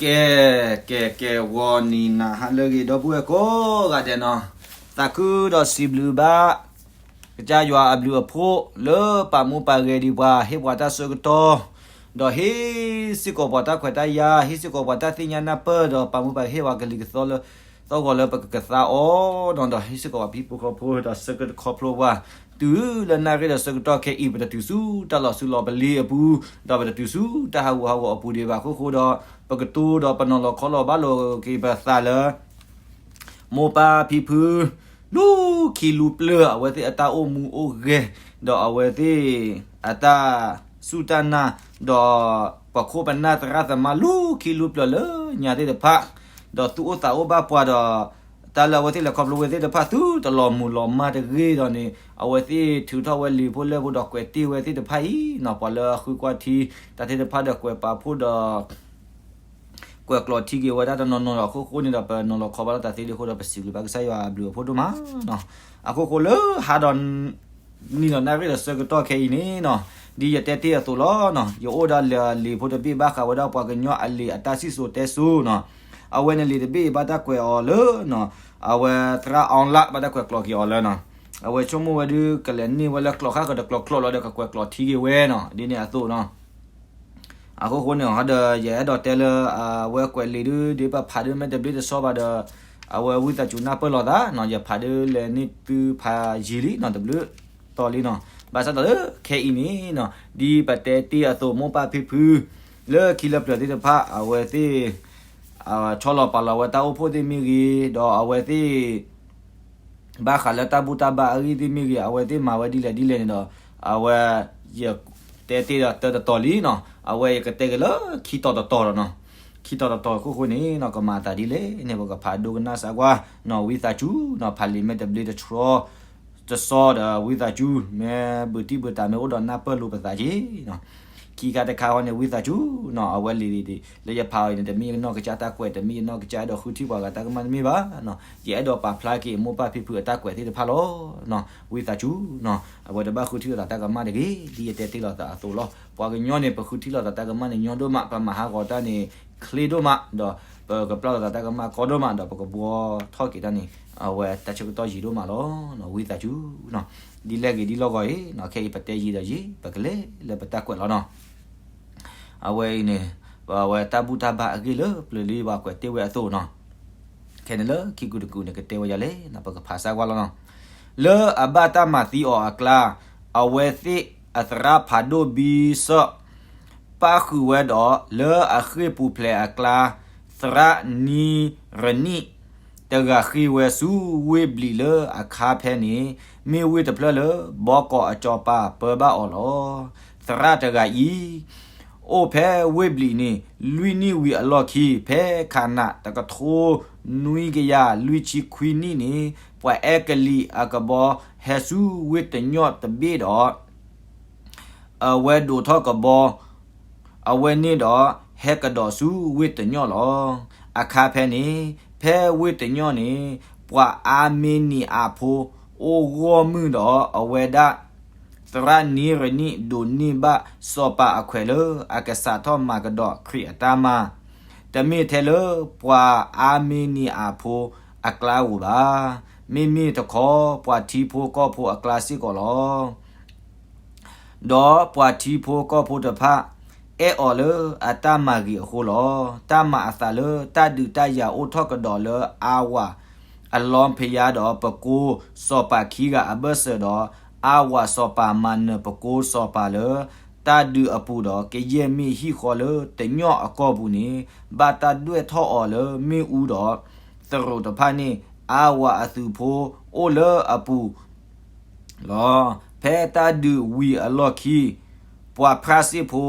ကဲ, ကဲ, ကဲ, ဂီၤနံၤနၤဟါလၢအဂ့ၤ ဒီပုၢ်ဝဲၢ်ကိးဂၤဒဲးနီၤ, သးခုဒီးစံးဘျုးဘၣ် ကစၢ်ယွၤအဘျုးအဖှိၣ် လၢပာ်မူပာ်ဂဲၤဒံးပှၤ ဟ့ၣ်ပှၤတၢ်ဆၢကတီၢ်, ဒီးဟ့ၣ်စ့ၢ်ကီးပှၤတၢ်ခွဲးတၢ်ယာ်, ဟ့ၣ်စ့ၢ်ကီးပှၤတၢ်သ့ၣ်ညါနၢ်ပၢၢ် ဒီးပာ်မူပာ်ဂဲၤဟ့ၣ်ပှၤကလံၤကသီလၢ သီၣ်ဂီၤလၢပကကသါအီၤနီၤ, ဒီးဟ့ၣ်စ့ၢ်ကီးပှၤဖံဖိဃီဖိ ဒီးဆၢကတီၢ်ခီဖျိပှၤ တုၤလၢနၣ်ရံၣ်ဒီးဆၢကတီၢ်ခဲအံၤ ပတတုၤဆူတၢ်လီၤဆူလီၤပလ့အပူၤ, ဒီးပတတုၤဆူတၢ်ဟးဂူာ်ဟးဂီၤအပူၤဒံးဘၣ်အဃိဃိဒီး ပကတိၤဒီးပနီၤလီၤခီလီၤဘၣ်လိာ်က့ၤပသးလၢ မိၢ်ပၢ်ဖံဖု လူၤခံလူၤပျၢၢ် အဝဲသ့ၣ်အတၢ်အိၣ်မူအိၣ်ဂဲၤ, ဒီးအဝဲသ့ၣ်အတၢ်စူၢ်တၢ်နာ်, ဒီးပခိၣ်ပနၢ်သရၣ်သမါလူၤခံလူၤပျၢၢ်လၢညါသ့ၣ်တဖၣ်, ဒီးသူၣ်အိၣ်သးအိၣ်ဘၣ်ပှၤဒီး တၢ်လၢအဝဲသ့ၣ်လဲၤခီဖျိဝဲသ့ၣ်တဖၣ် သုတလီၤမုၢ်လီၤမၢ်တဂ့ၤဒီးန့ၣ် အဝဲသ့ၣ်ထုးထီၣ်ဝဲလံာ်ဖိလဲၢ်ဖိဒီးကွဲးတ့ၢ်ဝဲသ့ၣ်တဖၣ်အံၤနီၤ, ပှၤလၢအဃုကွၢ်ထံ တၢ်သ့ၣ်တဖၣ်ဒီးကွဲးပာ်ဖှိၣ်ဒီး ကွဲးကျိးထံက့ၤဝဲဒၣ်တနီၤနီၤဒီး အခိၣ်ဃိန့ၣ်ဒီး ပနီၤလီၤခီဘၣ်လိာ်သးသ့ဒံးအဃိဒီး ပစံးဘျုးဘၣ်ကစၢ်ယွၤအဘျုးအဖှိၣ်ဒိၣ်မးနီၤ. အခိၣ်ဃိလၢဟါဒီး နံၤဒီးနၣ်ရံၣ်ဒီးဆၢကတီၢ်ခဲအံၤန့ၣ်နီၤ, ဒ်ယတဲတ့ၢ်အသိးလီၤနီၤ, ယအိၣ်ဒီးလံာ်ဖိတဘ့ၣ်ဘၣ်ဃးဝဲဒၣ်ပှၤကညီအလံာ်အတၢ်စံၣ်စိၤတဲစိၤနီၤ, အဝဲန့ၣ်လံာ်တဘ့ၣ်အံၤဘၣ်တၢ်ကွဲးအီၤလၢနီၤ, အဝဲသရၣ်အီလၣ်ဘၣ်တၢ်ကွဲးကျိးက့ၤအီၤလၢနီၤ, အဝဲဆိကမိၣ်ဝဲဒုးကလဲၤန့ၢ်ဝဲလၢကျိးဃၣ်ကဒီးကျိးကျိးလီၤဒီးကကွဲးကျိးထံက့ၤဝဲနီၤ, ဒ်န့ၣ်အသိးနီၤ. အခိၣ်ဃိန့ၣ် ဟါဒီးယအဲၣ်ဒိးတဲလၢ အဝဲကွဲးလံာ်ဒုး ဒ်ပဖးဒုးမ့ၢ်တဘျ့တဆီဘၣ်ဒီး အဝဲဝံသးစူၤနၢ်ပၢၢ်လိာ်သးနီၤ, ယဖးဒုးလဲၤန့ၢ်သုဖးယံာ်လံနီၤ, တဘျုးတီၤလံနီၤ, ဘၣ်ဆၣ်ဒီးလၢခဲအံၤန့ၣ်နီၤ, ဒ်ပတဲတ့ၢ်အသိး မိၢ်ပၢ်ဖံဖု လၢခံလၢပျၢၤသ့ၣ်တဖၣ် အဝဲသ့ၣ် ဆီလီၤပာ်လီၤဝဲတၢ်အိၣ်ဖှိၣ်သ့ၣ်မ့ၢ်ဂ့ၤ, ဒီးအဝဲသ့ၣ် ဘၣ်ဃးလၢတၢ်ဘူၣ်တၢ်ဘါအဂ့ၢ်သ့ၣ်မ့ၢ်ဂ့ၤ, အဝဲသ့ၣ်မၤဝဲဒ်လဲၣ်ဒ်လဲၣ်န့ၣ်ဒီး အဝဲ ယတဲတ့ၢ်ဒီးတၢတတီၤလံနီၤ, အဝဲယကတဲက့ၤလၢခံတီၤတတီၤဒီးနီၤ, ခံတီၤတတီၤအခိၣ်ဃိန့ၣ်နီၤ, ကမၤအသးဒ်လဲၣ်န့ၣ် ပကဖးဒိကနၣ်စၢ်ကွၢ်နီၤ, ဝံသးစူၤနီၤ, ဖးလံာ်မ့ၢ်တဘျ့တဆီ တဆီဒီးဝံသးစူၤ, မ့ၢ်ဘုးတံၢ်ဘုးတၢ်မ့ၢ်အိၣ်ဒီးနၢ်ပၢၢ်လိာ်ပသးက့ၤနီၤ. ခံခါတခါဃီန့ၣ် ဝံသးစူၤနီၤ, အဝဲလံာ်လၢယဖးအီၤအံၤန့ၣ် တမ့ၢ်ယနီၢ်ကစၢ်တၢ်ကွဲး, တမ့ၢ်ယနီၢ်ကစၢ်အဲၣ်ဒိးဃုထံၣ်ပှၤဂၤတၢ်ကမၣ်တမ့ၢ်ဘၣ်နီၤ, ယအဲၣ်ဒိးပာ်ဖျါက့ၤမိၢ်ပၢ်ဖံဖုအတၢ်ကွဲးသ့ၣ်တဖၣ်လီၤ. ဝံသးစူၤနီၤ, အဝဲတဘၣ်ဃုထံၣ်လိာ်သးတၢ်ကမၣ်တဂ့ၤ, ဒ်ယတဲတ့ၢ်လိာ်သးအသိးလီၤ. ပှၤကညီန့ၣ် ပဃုထံၣ်လိာ်သးတၢ်ကမၣ်န့ၣ်ညီဒိၣ်မး, ပမၤဟးဂီၤတၢ်န့ၣ် ချ့ဒိၣ်မး, ဒီးပကပျၢ်လိာ်သးတၢ်ကမၣ်ကီဒိၣ်မး, ဒီးပကဘှီထီၣ်က့ၤတၢ်န့ၣ် အဝဲတၢ်ဆၢကတီၢ်ယံာ်ဒိၣ်မးလီၤ. ဝံသးစူၤနီၤ, ဒ်လဲၣ်ဂ့ၤဒ်လီၢ်ဂီၤအံၤနီၤ, ခဲအံၤပတဲယံာ်ဒီးယံာ်, ပကလဲၤလၢပတၢ်ကွဲးလီၤနီၤ. အဝဲအံၤန့ၣ် ပဝဲတၢ်ဘူၣ်တၢ်ဘါအဂ့ၢ်လၢပျၢၤလံ ပှၤကွဲးတ့ၢ်ဝဲအသိးနီၤ, ခဲန့ၣ်လၢခံကူတကူန့ၣ် ကတဲဝဲဒ်လဲၣ်နီၤ, ပကဖးစၢ်ကွၢ်လီၤနီၤ. လၢအဘၣ်တၢ်မၤသံအီၤအကျါ, အဝဲသ့ၣ်အသရၣ်ဖးဒိၣ်ဘံစၢၣ် ပၣ်ဃုာ်ဝဲဒီး လၢအဃ့ၢ်ပူၤဖျဲးအကျါ, သရၣ်နံရနံၣ် တဂၤဃ့ဝဲဆူဝ့ၢ်ဘျံးလၢအခါဖဲန့ၣ်, မ့ၢ်ဝ့ၢ်တဖျၢၣ်လၢဘီကီးအစီၤပၤပၢဘၣ်အီၤလီၤ. သရၣ်တဂၤအံၤ အိၣ်ဖဲဝ့ၢ်ဘျံးန့ၣ် လွံၢ်နံၣ်ဝံၤအလီၢ်ခံ, ဖဲခးနးတကထိနွံကယၤလွံၢ်ဆံခွံနံၣ်န့ၣ်, ပှၤအဲကလံးအကဘီဟဲဆူဝ့ၢ်တညီၣ်တဘ့ၣ်ဒီး အဝဲဒိးထီၣ်ကဘီ အဝဲန့ၣ်ဒီး ဟဲကဒီးဆူဝ့ၢ်တညီၣ်လီၤ. အခါဖဲန့ၣ် ဖဲဝ့ၢ်တညီၣ်န့ၣ် ပှၤအၤမ့နံၤအးဖိ အိၣ်ဂီၢ်မုၢ်ဒီး အဝဲဒၣ် သရၣ်နံရနံၣ် ဒိးန့ၢ်ဘၣ်စီၤပၤအခွဲးလၢ အကစးထီၣ်မၤကဒီးခရံာ်အတၢ်မၤ, တမ့ၢ်ထဲလၢပှၤအၤမ့နံၤအးဖိအကျါဧိၤဘၣ်. မ့မ့ၢ်တခီ ပှၤထံဖိကီၢ်ဖိအကျါစ့ၢ်ကီးလီၤ. ဒီးပှၤထံဖိကီၢ်ဖိတဖၣ် အဲၣ်အီၤလၢအတၢ်မၤဂ့ၤအဃိလီၤ. တၢ်မၤအသးလၢတၢ်ဒုးတၢ်ယၤအိၣ်ထီၣ်ကဒီးလၢအါဝၤအလီဖယါဒီး ပကိစီၤပၤခံဂၤအဘၢၣ်စၢၤဒီး အါဝၤစီၤပၤမၤနၢၤပကိစီၤပၤလၢ တၢ်ဒုးအပူၤဒီး ကယဲၢ်မ့ၢ်ဟံၣ်ဃီလၢတညီၣ်အကီၢ်ပူၤန့ၣ် ဘၣ်တၢ်ဒွဲၣ်ထီၣ်အီၤလၢမ့ၣ်အူဒီး သရိာ်တဖၣ်န့ၣ် အါဝၤအသုးဖိအိၣ်လၢအပူၤ လီၤ. ဖဲတၢ်ဒုးဝံၤအလီၢ်ခံ ပှၤဖြၣ်စ့ၣ်ဖိ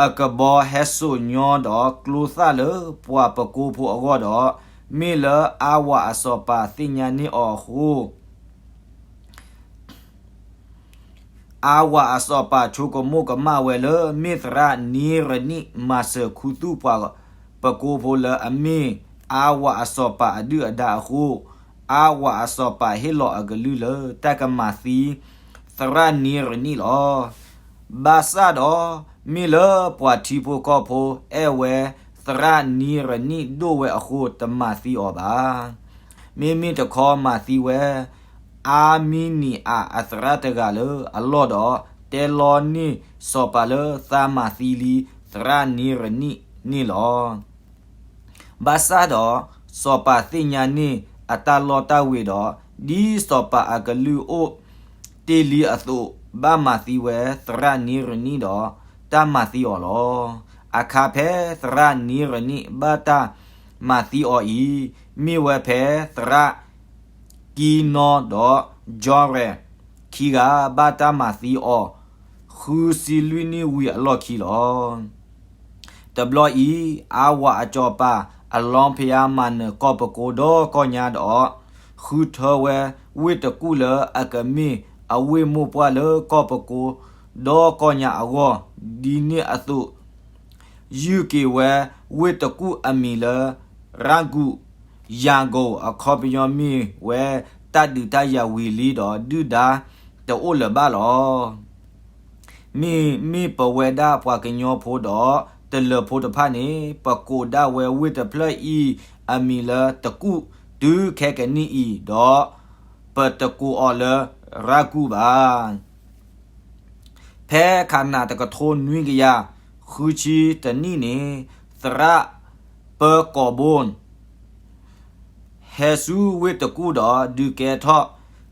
အကဘီဟဲစိာ်ညီဒီးကျိသၣ်လၢပှၤပကိဖိအဂီၢ်ဒီး မ့ၢ်လၢအါဝၤအစီၤပၤသ့ၣ်ညါန့ၢ်အီၤအဃိ အါဝၤအစီၤပၤဆိကမိၣ်ကမၣ်ဝဲလၢ မ့ၢ်သရၣ်နံရနံၣ်မၤစၢၤခူသူၣ်ပှၤပကိဖိလၢအမ့ၢ်အါဝၤအစီၤပၤအဒုၣ်အဒါအဃိ, အါဝၤအစီၤပၤဟ့ၣ်လီၤအကလုၢ်လၢတၢ်ကမၤသံသရၣ်နံရနံၣ်လီၤ. ဘၣ်ဆၣ်ဒီး မ့ၢ်လၢပှၤထံဖိကီၢ်ဖိအဲၣ်ဝဲ သရၣ်နံၤရနံၣ်ဒိၣ်ဝဲအဃိ တမၤသံအီၤဘၣ်. မ့မ့ၢ်တခီမၤသံဝဲ အါမံနံၤအးအသရၣ်တဂၤလၢအလီၢ်ဒီး တဲလီန့ၢ်စီၤပၤလၢသးမၤသံလံသရၣ်နံၤရနံၣ်န့ၣ်လီၤ. ဘၣ်ဆၣ်ဒီး စီၤပၤသ့ၣ်ညါန့ၢ်အတၢ်လီတၢ်ဝ့ၤဒီး ဒ်စီၤပၤအကလုၢ်အိၣ်တ့ၢ်လံအသိး ဘၣ်မၤသံဝဲသရၣ်နံၤရနံၣ်ဒီး တၢ်မၤသံအီၤလီၤ. အခါဖဲသရၣ်နံၤရနံၣ်ဘၣ်တၢ်မၤသံအီၤအံၤ မ့ၢ်ဝဲဖဲသရၣ်ကံနီဒီး ကၠီရဲၣ် ခံဂၤဘၣ်တၢ်မၤသံအီၤ ဃုဆံလွံၢ်နံၣ်ဝံၤအလီၢ်ခံလီၤ. တဘျီအံၤ အါဝၤအစီၤပၤ အလီဖယါမၤနၢၤကီၢ်ပကိဒီကီၢ်ညါဒီး ဃုထၢဝဲဝ့ၢ်တကူၣ်လၢအကမ့ၢ်အဝ့ၢ်မိၢ်ပှၢ်လၢကီၢ်ပကိဒီကီၢ်ညါအဂီၢ် ဒ်န့ၣ်အသိး ယုၢ်က့ၤဝဲဝ့ၢ်တကူၣ်အမံၤလၢ ရၣ်ကူၣ် ယၣ်ကိၤ အခီပညီမ့ၢ်ဝဲ တၢ်ဒုးတၢ်ယၤဝံၤလံဒီး ဒုၣ်ဒါတအိၣ်လၢၤဘၣ်လီၤ. မ့မ့ၢ်ပဝဲဒၣ်ပှၤကညီဖိဒီး တလၢၤဖိတဖၣ်န့ၣ် ပကိးဒၣ်ဝဲဝ့ၢ်တဖျၢၣ်အံၤအမံၤလၢတကူၣ် တုၤခဲကနံၣ်အံၤဒီး ပတကိးအီၤလၢရၣ်ကူၣ်ဘၣ်. ဖဲခးနးတကထိနွံကယၤဃုဆံတနံၣ်န့ၣ် သရၣ်ပၢကီးဘိၣ် ဟဲဆူဝ့ၢ်တကူၣ်ဒီး ဒုးကဲထီၣ်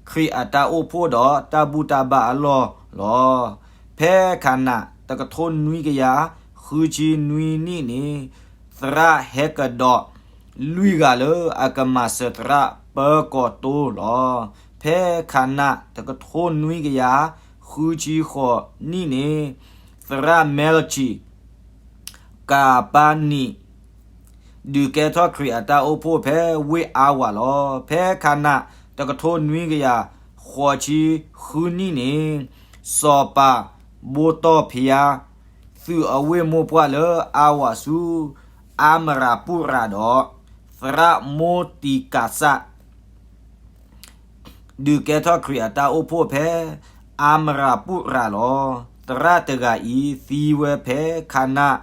ခရံာ်အတၢ်အိၣ်ဖှိၣ်ဒီးတၢ်ဘူၣ်တၢ်ဘါအလီၢ်လီၤ. ဖဲခးနးတကထိနွံကယၤဃုဆံနွံနံၣ်န့ၣ် သရၣ်ဟဲကဒီးလွံၢ်ဂၤလၢအကမၤစၢၤ သရၣ်ပၢကီးတိလီၤ. ဖဲခးနးတကထိနွံကယၤဃုဆံဃိးနံၣ်န့ၣ် သရၣ်မဲလၢကံ ကၤပၤနံး ဒုးကဲထီၣ်ခရံာ်အတၢ်အိၣ်ဖှိၣ်ဖဲဝ့ၢ်အါဝၤလီၤ. ဖဲခးနးတကထိနွံကယၤဃိးဆံဃုနံၣ်န့ၣ် စီၤပၤဘိတီၢ်ဖယါ သုးအဝ့ၢ်မိၢ်ပှၢ်လၢအါဝၤဆူ အါမရၤပူၣ်ရၤဒီး သရၣ်မိၢ်တံၤကးစၢ် ဒုးကဲထီၣ်ခရံာ်အတၢ်အိၣ်ဖှိၣ်ဖဲ အါမရၤပူၣ်ရၤလီၤ. သရၣ်တဂၤအံၤ သံဝဲဖဲခးနး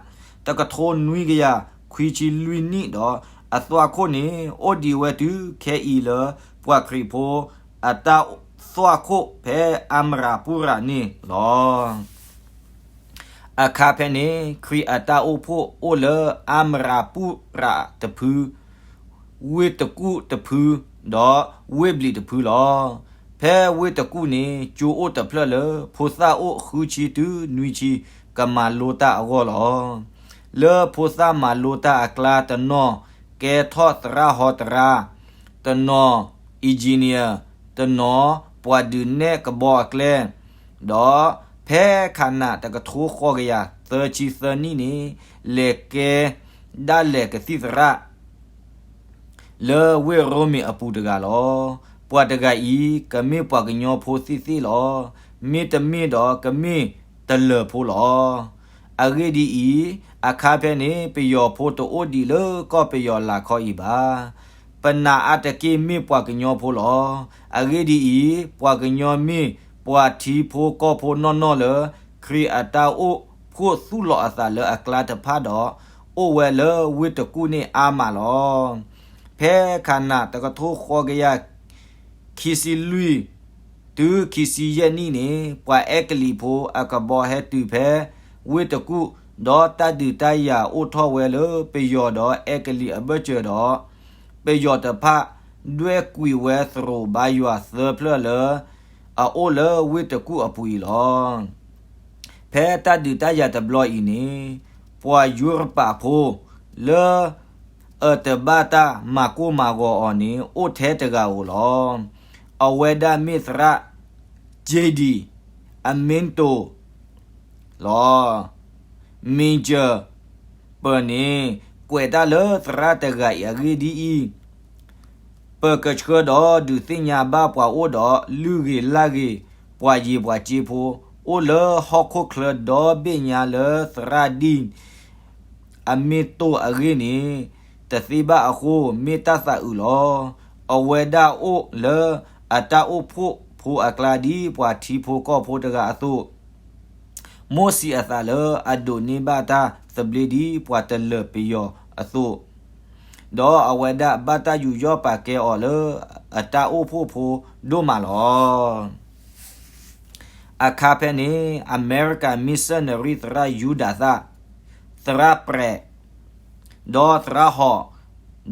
တကထိနွံကယၤခွံဆံလွံၢ်နံၣ်ဒီး အသွၣ်ခိၣ်န့ၣ် အိၣ်ဒံးဝဲတုၤခဲအံၤလၢ ပှၤခရံာ်ဖိအတၢ်သွၣ်ခိၣ်ဖဲ အါမရၤပူၣ်ရၤန့ၣ်လီၤ. အခါဖဲန့ၣ် ခရံာ်အတၢ်အိၣ်ဖှိၣ်အိၣ်လၢအါမရၤပူၣ်ရၤတဖု, ဝ့ၢ်တကူၣ်တဖု, ဒီးဝ့ၢ်ဘျံးတဖုလီၤ. ဖဲဝ့ၢ်တကူၣ်န့ၣ် ကၠိအိၣ်တဖျၢၣ်လၢ ဖိသၣ်အိၣ်ဃုဆံတုၤနွံဆံ ကမၤလိတၢ်အဂီၢ်လီၤ. လၢဖိသၣ်မၤလိတၢ်အကျါ တနီၤကဲထီၣ်သရၣ်ဟီတရါ, တနီၤ engineer, တနီၤပှၤဒုးနဲၣ်ကဘီအကျဲ, ဒီးဖဲခးနးတကထိဃိးကယၤသၢဆံသၢနံၣ်န့ၣ် လဲၤကဲဒၣ်လဲာ်ကသံၣ်သရၣ် လၢဝ့ၢ်ရိမ့ၤအပူၤတဂၤလီၤ. ပှၤတဂၤအံၤ ကမ့ၢ်ပှၤကညီဖိသ့ၣ်သ့ၣ်လီၤ. မ့တမ့ၢ်ဒီးကမ့ၢ်တလၢၤဖိလီၤ. အဂ့ၢ်ဒ်အံၤ, အခါဖဲန့ၣ် ပယီၤဖိတအိၣ်ဒံးလၢကီၢ်ပယီၤလၤခီအံၤဘၣ်. ပနၢ်အါတက့ၢ်မ့ၢ်ပှၤကညီဖိလီၤ. အဂ့ၢ်ဒ်အံၤ, ပှၤကညီမ့ၢ်ပှၤထံဖိကီၢ်ဖိနီၢ်နီၢ်လၢ ခရံာ်အတၢ်အိၣ်ဖှိၣ်သူၣ်လီၤအသးလၢအကျါတဖၣ်ဒီး အိၣ်ဝဲလၢဝ့ၢ်တကူၣ်န့ၣ်အါမးလီၤ. ဖဲခးနးတကထိဃိးကယၤခံဆံလွံၢ် တုၤခံဆံယဲၢ်နံၣ်န့ၣ် ပှၤအဲကလံးဖိအကဘီဟဲတုၤဖဲဝ့ၢ်တကူၣ်, ဒီးတၢ်ဒုးတၢ်ယၤအိၣ်ထီၣ်ဝဲလၢပယီၤဒီးအဲကလံးအဘၢၣ်စၢၤဒီး ပယီၤတဖၣ်ဒွဲၣ်ကွံာ်ဝဲသရိာ်ဘါယွၤသၢဖျၢၣ်လၢ အအိၣ်လၢဝ့ၢ်တကူၣ်အပူၤအံၤလီၤ. ဖဲတၢ်ဒုးတၢ်ယၤတဘျီအံၤန့ၣ် ပှၤယူရပၤဖိလၢ အတဘၣ်တၢ်မၤကိၢ်မၤဂီၤအီၤန့ၣ် အိၣ်ထဲတဂၤဧိၤလီၤ. အဝဲဒၣ်မ့ၢ်သရၣ် J D Amento လီၤ. Major ပၢၢ်န့ၣ် ကွဲးတၢ်လၢသရၣ်တဂၤအံၤအဂ့ၢ်ဒ်အံၤ, ပကဆှၢဒီးဒုးသ့ၣ်ညါဘၣ်ပှၤအိၣ်ဒီးလုၢ်ဂ့ၤလၢ်ဂ့ၤ ပှၤယံၤပှၤစ့ဖိ အိၣ်လၢဟီၣ်ခိၣ်ချၢဒီဘ့ၣ်ညါလၢသရၣ်ဒံၣ် အမ့ၢ်တိၢ်အဂ့ၢ်န့ၣ် တသ့ဘၣ်အဃိ မ့ၢ်တၢ်သးအုးလီၤ. အဝဲဒၣ်အိၣ်လၢအတၢ်အိၣ်ဖှိၣ်ဖိအကျါဒ်ပှၤထံဖိကီၢ်ဖိတဂၤအသိး မိၢ်စံးအသးလၢအဒိးန့ၢ်ဘၣ်တၢ်သဘျ့ဒ်ပှၤတလၢၤပယီၤ အသိး, ဒီးအဝဲဒၣ်ဘၣ်တၢ်ယူးယီၣ်ပာ်ကဲအီၤလၢအတၢ်အိၣ်ဖှိၣ်ဖိဒိၣ်မးလီၤ. အခါဖဲန့ၣ် အမဲရကၤမံၣ်စၢၣ်နရံၣ်သရၣ်ယူဒၤသၣ်, သရၣ်ပြဲး, ဒီးသရၣ်ဟီၣ်,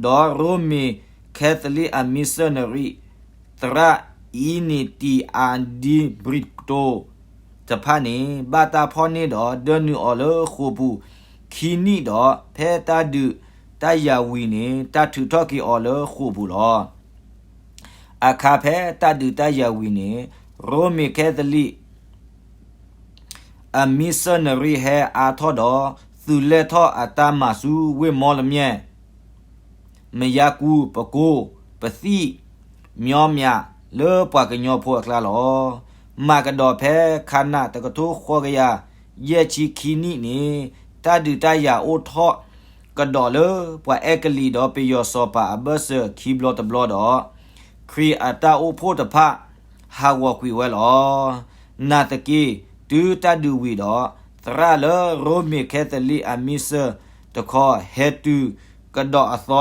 ဒီးရိမ့ၤခဲသလံးအမံၣ်စၢၣ်နရံၣ် သရၣ်အံနံၤတံၤအါဒံဘြံးတိၣ်တဖၣ်န့ၣ် ဘၣ်တၢ်ဖီၣ်န့ၢ်ဒီးဒၢနုာ်အီၤလၢဃိာ်ပူၤခံနံၣ်ဒီး ဖဲတၢ်ဒုးတၢ်ယၤဝံၤန့ၣ် တၢ်ထုးထီၣ်က့ၤအီၤလၢဃိာ်ပူၤလီၤ. အခါဖဲတၢ်ဒုးတၢ်ယၤဝံၤန့ၣ် ရိမ့ၤခဲသလံး အမံၣ်စၢၣ်နရံၣ်ဟဲအါထီၣ်ဒီး သုးလဲၢ်ထီၣ်အတၢ်မၤဆူဝ့ၢ်မီလမၠဲၣ် မယါကူ ပကိၢ် ပသံၣ် မၠီမၠး လၢပှၤကညီဖိအကျါလီၤ. မၤကဒီးဖဲခါနးတကထိဃိးကယၤယဲၢ်ဆံခံနံၣ်န့ၣ် တၢ်ဒုးတၢ်ယၤအိၣ်ထီၣ်ကဒီးလၢပှၤအဲကလံးဒီးပယီၤစီၤပၤအဘၢၣ်စၢၤခံဘျီတဘျီဒီး ခရံာ်အတၢ်အိၣ်ဖှိၣ်တဖၣ် ဟးဂီၤကွံာ်ဝဲလီၤ. နာ်သက့ တုၤတၢ်ဒုးဝံၤဒီး သရၣ်လၢရိမ့ၤခဲသလံးအမံၣ်စၢၣ်တခီ ဟဲတုၤကဒီးအသီ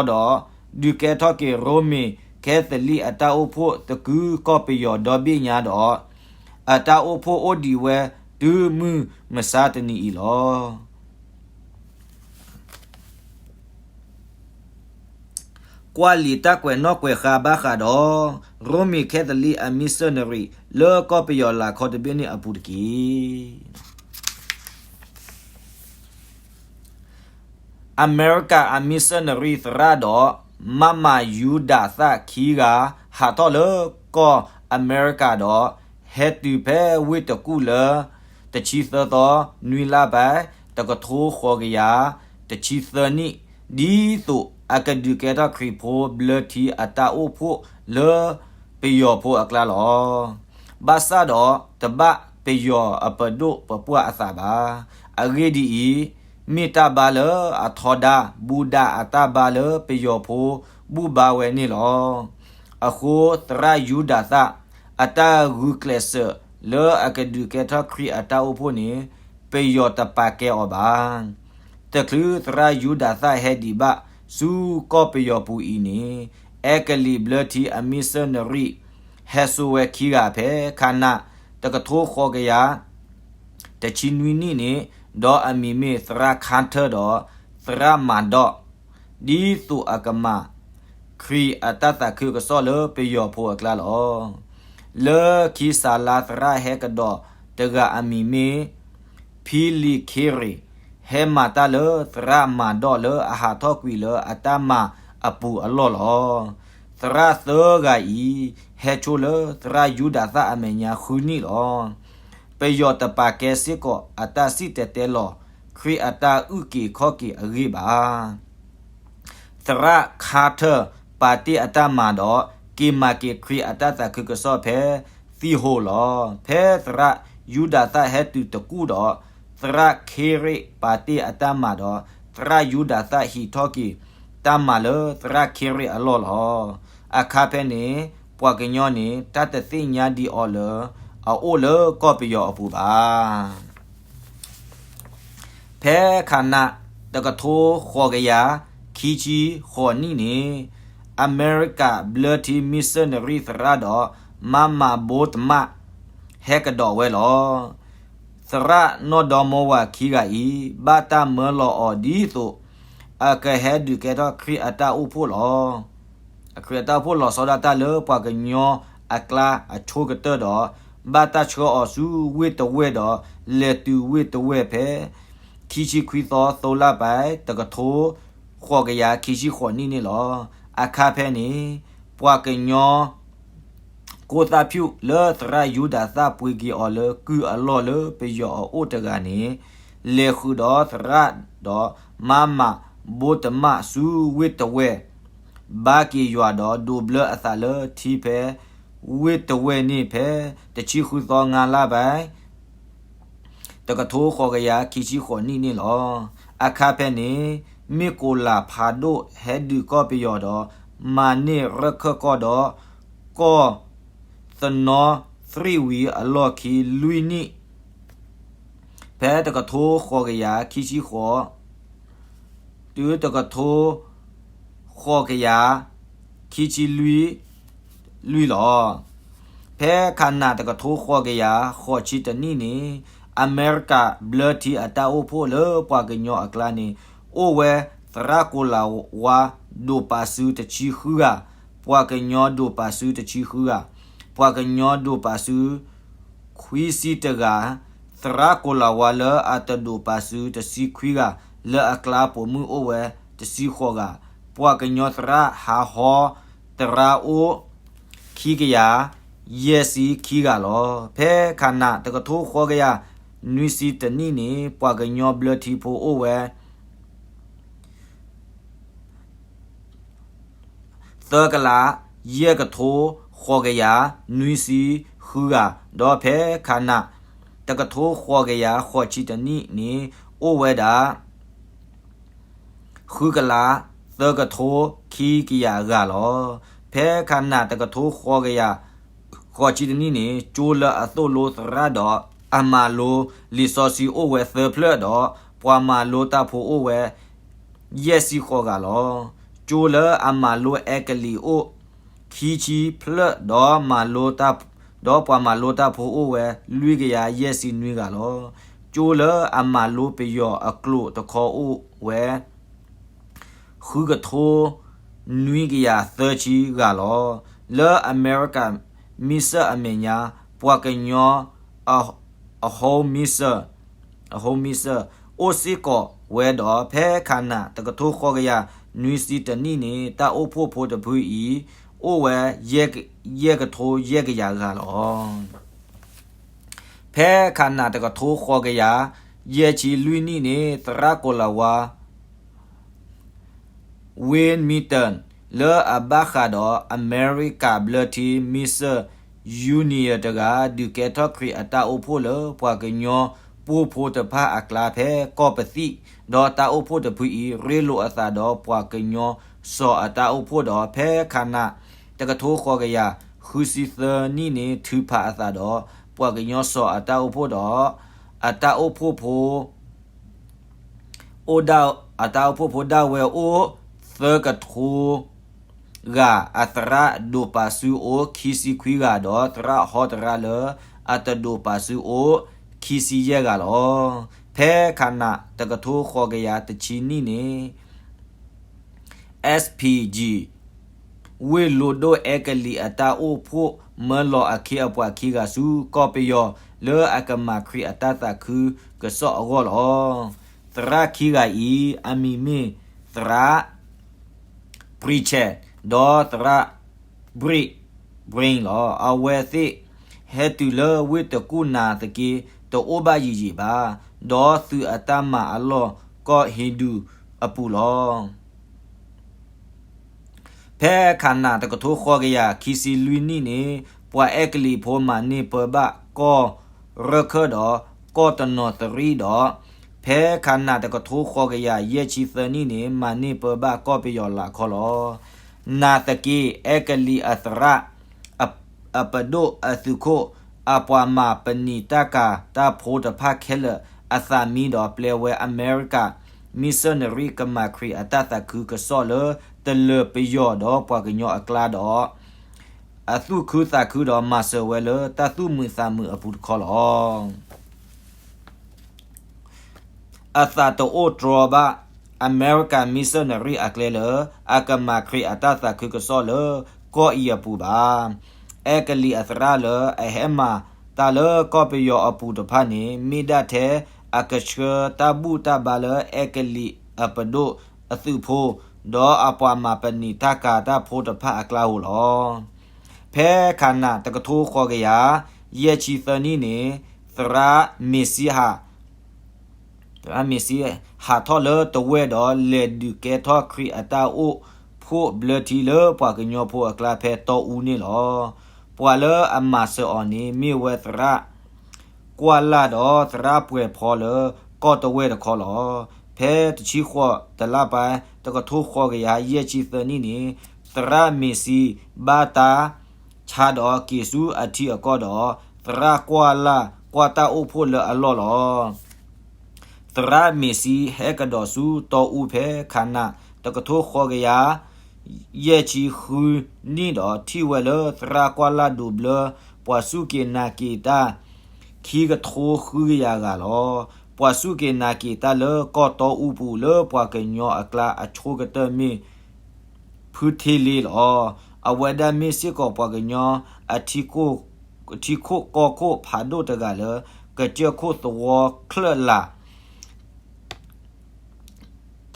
ဒီး ဒုးကဲထီၣ်က့ၤရိမ့ၤခဲသလံးအတၢ်အိၣ်ဖှိၣ်သကုၤကီၢ်ပယီၤဒီဘ့ၣ်ညါဒီး အတၢ်အိၣ်ဖှိၣ်အိၣ်ဒံးဝဲတုၤမုၢ်မဆါတနံၤအံၤလီၤ. ကွၢ်လံာ်တၢ်ကွဲးနီၣ်ကွဲးဃါဘၣ်ဃးဒီး ရိမ့ၤခဲသလံးအမံၣ်စၢၣ်နရံၣ် လၢကီၢ်ပယီၤလၤခီတဘ့ၣ်န့ၣ်အပူၤတက့ၢ်. အမဲရကၤအမံၣ်စၢၣ်နရံၣ်သရၣ်ဒီး မမၤယူဒၤသၣ်ခံဂၤ ဟးထီၣ်လၢကီၢ်အမဲရကၤဒီး ဟဲတုၤဖဲဝ့ၢ်တကူၣ်လၢ တဆံသၢသီ နွံလါဘၣ် တကထိဃိးကယၤ တဆံသၢနံၣ် ဒ်သိးအကဒုးကဲထီၣ်ခရံာ်ဖိဘျၢထံအတၢ်အိၣ်ဖှိၣ်လၢပယီၤဖိအကျါလီၤ. ဘၣ်ဆၣ်ဒီးတဘၣ်ပယီၤအပဒိၣ်ပပှၢ်အသးဘၣ်. အဂ့ၢ်ဒ်အံၤ, မ့ၢ်တၢ်ဘါလၢအထီဒါဘူးဒါအတၢ်ဘါလၢပယီၤဖိဘူၣ်ဘါဝဲန့ၣ်လီၤ. အဃိသရၣ်ယူဒၤသၣ် အတၢ်ဂုာ်ကျဲးစၢးလၢအကဒုးကဲထီၣ်ခရံာ်အတၢ်အိၣ်ဖှိၣ်န့ၣ် ပယီၤတပာ်ကဲအီၤဘၣ်. တချုးသရၣ်ယူဒၤသၣ်ဟဲဒံးဘၣ်ဆူကီၢ်ပယီၤပူၤအံၤန့ၣ် အဲကလံးဘျၢထံအမံၣ်စၢၣ်နရံၣ် ဟဲစိာ်ဝဲခံဂၤဖဲခါနး တကထိဃိးကယၤ တဆံနွံနံၣ်န့ၣ် ဒီးအမံၤမ့ၢ်သရၣ်ခါထၢၣ်ဒီး သရၣ်မၤဒီး ဒ်သိးအကမၤ ခရံာ်အတၢ်သးခုကစီၣ်လၢပယီၤဖိအကျါလီၤ. လၢခံစးလါသရၣ်ဟဲကဒီးတဂၤအမံၤမ့ၢ် ဖံလံးခ့ရ့း ဟဲမၤတၢ်လၢသရၣ်မၤဒီးလၢအဟးထီၣ်ကွံာ်လၢအတၢ်မၤအပူၤအလီၢ်လီၤ. သရၣ်သၢဂၤအံၤ ဟဲဆိလၢသရၣ်ယူဒၤသၣ်အမဲာ်ညါဃုနံၣ်လီၤ. ပယီၤတပာ်ကဲစ့ၢ်ကီးအတၢ်စံၣ်တဲၤတဲလီၤ ခရံာ်အတၢ်အုၣ်က့ၤခီၣ်က့ၤအဂ့ၢ်ဘၣ်. သရၣ်ခါထၢၣ်ပာ်တ့ၢ်အတၢ်မၤဒီး က့ၤမၤက့ၤခရံာ်အတၢ်သးခုကစီၣ်ဖဲသံၣ်ဟိၤလီၤ. ဖဲသရၣ်ယူဒၤသၣ်ဟဲတုၤတကူၣ်ဒီး သရၣ်ခ့ရ့းပာ်တ့ၢ်အတၢ်မၤဒီး သရၣ်ယူဒၤသၣ်ဟံးထီၣ်က့ၤတၢ်မၤလၢသရၣ်ခ့ရ့းအလီၢ်လီၤ. အခါဖဲန့ၣ် ပှၤကညီန့ၣ် တၢ်တသ့ၣ်ညါဒံးအီၤလၢ အအိၣ်လၢကီၢ်ပယီၤအပူၤဘၣ်. ဖဲခါနး တကထိဃိးကယၤခံဆံဃိးနံၣ်န့ၣ် အမဲရကၤဘျၢထံမံၣ်စၢၣ်နရံၣ်သရၣ်ဒီး မမၤဘိတမး ဟဲကဒီးဝဲလီၤ. သရၣ်နီၢ်ဒီမါဝၤခံဂၤအံၤ ဘၣ်တၢ်မၢလီၤအီၤဒ်သိး အကဟဲဒုးကဲထီၣ်ခရံာ်အတၢ်အိၣ်ဖှိၣ်လီၤ. ခရံာ်အတၢ်အိၣ်ဖှိၣ်လီၤဆီဒၣ်တၢ်လၢပှၤကညီအကျါအဆိကတၢၢ်ဒီး ဘၣ်တၢ်ဆှၢအီၤဆူဝ့ၢ်တဝဲၢ်ဒီး လဲၤတုၤဝ့ၢ်တဝဲၢ်ဖဲ ခံဆံခွံသီ သီလါပၢၢ် တကထိဃိးကယၤခံဆံဃိးနံၣ်န့ၣ်လီၤ. အခါဖဲန့ၣ် ပှၤကညီ ကိသၣ်ဖၠူၣ်လၢသရၣ်ယူဒၤသၣ်ပှ့ၤက့ၤအီၤလၢကုၢ်အလီၢ်လၢပယီၤအအိၣ်တဂၤန့ၣ် လဲၤဃုာ်ဒီးသရၣ်ဒီးမၤမၤဘိတမးဆူဝ့ၢ်တဝဲၢ် ဘါက့ၤယွၤဒီးဒိးဘျၢအသးလၢထံဖဲ ဝ့ၢ်တဝဲၢ်န့ၣ်ဖဲ တဆံဃုသီ ငါးလါဘၣ် တကထိဃိးကယၤခံဆံဃိးနံၣ်န့ၣ်လီၤ. အခါဖဲန့ၣ် မ့ၢ်ကိးလးဖးဒိၣ်ဟဲဒုးကီၢ်ပယီၤဒီး မၤန့ၢ်ရၢၢ်ခၢၣ်ကီၢ်ဒီး ကီၢ်သနီသရံၣ်ဝံၤအလီၢ်ခံလွံၢ်နံၣ် ဖဲတကထိဃိးကယၤခံဆံဃိး တုၤတကထိ ဃိးကယၤ ခံဆံလွံၢ် လွံၢ်လီၤ. ဖဲခးနးတကထိဃိးကယၤဃိးဆံတနံၣ်န့ၣ် အမဲရကၤဘျၢထံအတၢ်အိၣ်ဖှိၣ်လၢပှၤကညီအကျါန့ၣ် အိၣ်ဝဲသရၣ်ကိၤလၤဝါဒိၣ်ပာ်စုတဆံဃုဂၤ, ပှၤကညီဒိၣ်ပာ်စုတဆံဃုဂၤ, ပှၤကညီဒိၣ်ပာ်စု ခွံဆံတဂၤ, သရၣ်ကိၤလၤဝါလၢအတဒိၣ်ပာ်စုတဆံခွံဂၤ, လၢအကျါပိာ်မုၣ်အိၣ်ဝဲတဆံဃိးဂၤ, ပှၤကညီသရၣ်ဟးဟီသရၣ်အိၣ် ခံကယၤ ယဲၢ်ဆံခံဂၤလီၤ. ဖဲခးနးတကထိဃိးကယၤနွံဆံတနံၣ်န့ၣ် ပှၤကညီဘျၢထံဖိအိၣ်ဝဲ သၢကလး ယဲၢ်ကထိ ဃိးကယၤ နွံဆံဃုဂၤ, ဒီးဖဲခးနး တကထိဃိးကယၤဃိးဆံတနံၣ်န့ၣ် အိၣ်ဝဲဒၣ် ဃုကလး သၢကထိ ခံကယၤဂၤလီၤ. ဖဲခးနး တကထိဃိးကယၤ ဃိးဆံတနံၣ်န့ၣ် ကၠိလၢအသိၣ်လိသရၣ်ဒီး အမၤလိလံာ်စီဆှံအိၣ်ဝဲသၢဖျၢၣ်ဒီး ပှၤမၤလိတၢ်ဖိအိၣ်ဝဲ ယဲၢ်ဆံဃိးဂၤလီၤ. ကၠိလၢအမၤလိအဲကလံးအိၣ် ခံဆံဖျၢၣ်ဒီး ဒီးပှၤမၤလိတၢ်ဖိအိၣ်ဝဲ လွံၢ်ကယၤယဲၢ်ဆံနွံဂၤလီၤ. ကၠိလၢအမၤလိပယီၤအကျိာ်တခီအိၣ်ဝဲ ဃုကထိ နွံကယၤသၢဆံဂၤလီၤ. လၢအမဲရကၤမံစၢၣ်အမဲာ်ညါ ပှၤကညီ အဟိမံစၢၣ် အဟိမံစၢၣ် အိၣ်စ့ၢ်ကီးဝဲဒီး ဖဲခးနး တကထိဃိးကယၤနွံဆံတနံၣ်န့ၣ် တၢ်အိၣ်ဖှိၣ်ဖိတဖုအံၤ အိၣ်ဝဲ ယဲၢ်ကထိယဲၢ်ကယၤဂၤလီၤ. ဖဲခးနး တကထိဃိးကယၤယဲၢ်ဆံလွံၢ်နံၣ်န့ၣ် သရၣ်ကိၤလၤဝါ Wilmington လၢအဘၣ်ဃးဒီး အမဲရကၤဘျၢထံ Mission Union တဂၤ ဒုးကဲထီၣ်ခရံာ်အတၢ်အိၣ်ဖှိၣ်လၢပှၤကညီပိာ်ဖိတဖၣ်အကျါဖဲကီၢ်ပသံၣ်, ဒီးတၢ်အိၣ်ဖှိၣ်တဖုအံၤ ရ့လိာ်အသးဒီးပှၤကညီစီၤအတၢ်အိၣ်ဖှိၣ်ဒီး ဖဲခးနး တကထိဃိးကယၤဃုဆံသၢနံၣ်န့ၣ် ထုးဖးအသးဒီးပှၤကညီစီၤအတၢ်အိၣ်ဖှိၣ်ဒီး အတၢ်အိၣ်ဖှိၣ်ဖိ အိၣ်ဒၣ် အတၢ်အိၣ်ဖှိၣ်ဖိဒၣ်ဝဲအိၣ်သၢကထိဂၤ, အသရၣ်ဒိၣ်ပာ်စုအိၣ်ခံဆံခွံဂၤဒီး သရၣ်ဟီတရၣ်လၢအတဒိၣ်ပာ်စုအိၣ်ခံဆံယဲၢ်ဂၤလီၤ. ဖဲခးနး တကထိဃိးကယၤတဆံနံၣ်န့ၣ် SPG ဝ့ၢ်လိဒိၣ်အဲကလံးအတၢ်အိၣ်ဖှိၣ် မၢလီၤအခ့အပှၤခံဂၤဆူကီၢ်ပယီၤ လၢအကမၤခရံာ်အတၢ်သးခုကစီၣ်အဂီၢ်လီၤ. သရၣ်ခံဂၤအံၤ အမံၤမ့ၢ်သရၣ် Pritchett ဒီးသရၣ် Bright Brink လီၤ. အဝဲသ့ၣ်ဟဲတုၤလၢဝ့ၢ်တကူၣ်နာ်သက့ တအိၣ်ဘၣ်ယံာ်ယံာ်ဘၣ်, ဒီးသုးအတၢ်မၤအလီၢ်ကီၢ်ဟ့ၣ်ဒူၣ်အပူၤလီၤ. ဖဲခးနးတကထိဃိးကယၤခံဆံလွံၢ်နံၣ်န့ၣ် ပှၤအဲကလံးဖိမၤန့ၢ်ပၢဘၣ်ကီၢ်ရၢၢ်ခၢၣ်ဒီးကီၢ်တနီၤသရံၣ်ဒီး ဖဲခးနးတကထိဃိးကယၤယဲၢ်ဆံသၢနံၣ်န့ၣ် မၤန့ၢ်ပၢဘၣ်ကီၢ်ပယီၤလၤခီလီၤ. နာ်သက့ အဲကလံးအသရၣ် အပဒိၣ်အသုးခိၣ် အပှၤမၤပနံာ်တၢ်ကၤတၢ်ဖိတဖၣ်ခဲလၢာ်အသးမံဒီး ပျဲဝဲအမဲရကၤ မံစၢၣ်နရံၣ်ကမၤခရံာ်အတၢ်သးခုကစီၣ်လၢ တလၢၤပယီၤဒီးပှၤကညီအကျါဒီး အသူၣ်ခုသးခုဒီးမၤစၢၤဝဲလၢတၢ်သူၣ်မုာ်သးမုာ်အပူၤတခီလီၤ. အသးတအိၣ်တြီဘၣ် အမဲရကၤမံစၢၣ်နရံၣ်အကျဲလၢ အကမၤခရံာ်အတၢ်သးခုကစီၣ်လၢကီၢ်အံၤအပူၤဘၣ်. အဲကလံးအသရၣ်လၢအဟဲမၤတၢ်လၢကီၢ်ပယီၤအပူၤတဖၣ်န့ၣ် မ့ၢ်ဒၣ်ထဲအကဆှၢတၢ်ဘူၣ်တၢ်ဘါလၢအဲကလံးအပဒိၣ်အသုးဖိ ဒီးအပှၤမၤပနံာ်တၢ်ကၤတၢ်ဖိတဖၣ်အကျါဧိၤလီၤ. ဖဲခးနးတကထိဃိးကယၤ ယဲၢ်ဆံသၢနံၣ်န့ၣ် သရၣ်မ့ၤစံဟး သရၣ်မ့ၤစံ ဟးထီၣ်လၢတဝဲၢ်ဒီးလဲၤဒုးကဲထီၣ်ခရံာ်အတၢ်အိၣ်ဖှိၣ်ဘျၢထံလၢပှၤကညီဖိအကျါဖဲတီအူန့ၣ်လီၤ. ပှၤလၢအမၤစၢၤအီၤန့ၣ် မ့ၢ်ဝဲသရၣ်ကွၢ်လၢ်ဒီးသရၣ်ပှဲၤဖီလၢကီၢ်တဝဲၢ်တခီလီၤ. ဖဲတဆံဃိးတလါပၢ် တကထိဃိးကယၤယဲၢ်ဆံသၢနံၣ်န့ၣ် သရၣ်မ့ၤစံ ဘၣ်တၢ် ဆါဒီးက့ၤဆူအထံအကီၢ်ဒီး သရၣ်ကွၢ်လၢ်ကွၢ်တၢ်အိၣ်ဖှိၣ်လၢအလီၢ်လီၤ. သရၣ်မ့ၤစံဟဲကဒီးဆူတီအူဖဲခးနး တကထိဃိးကယၤ ယဲၢ်ဆံဃုနံၣ်ဒီး ထံၣ်ဝဲလၢသရၣ်ကွၢ်လၢ်ဒိးဘျၢ ပှၤစူၢ်က့ၤနာ်က့ၤတၢ် ခံကထိဃုကယၤဂၤလီၤ. ပှၤစူၢ်က့ၤနာ်က့ၤတၢ်လၢကီၢ်တီအူပူၤလၢပှၤကညီအကျါအဆိကတၢၢ်မ့ၢ် ဖုထ့လ့လီၤ. အဝဲဒၣ်မ့ၢ်စ့ၢ်ကီးပှၤကညီ အထံခိၣ်ကီၢ်ခိၣ်ဖးဒိၣ်တဂၤလၢ ကစၢၢ်ခိၣ်သဝီချၢၣ်လာ်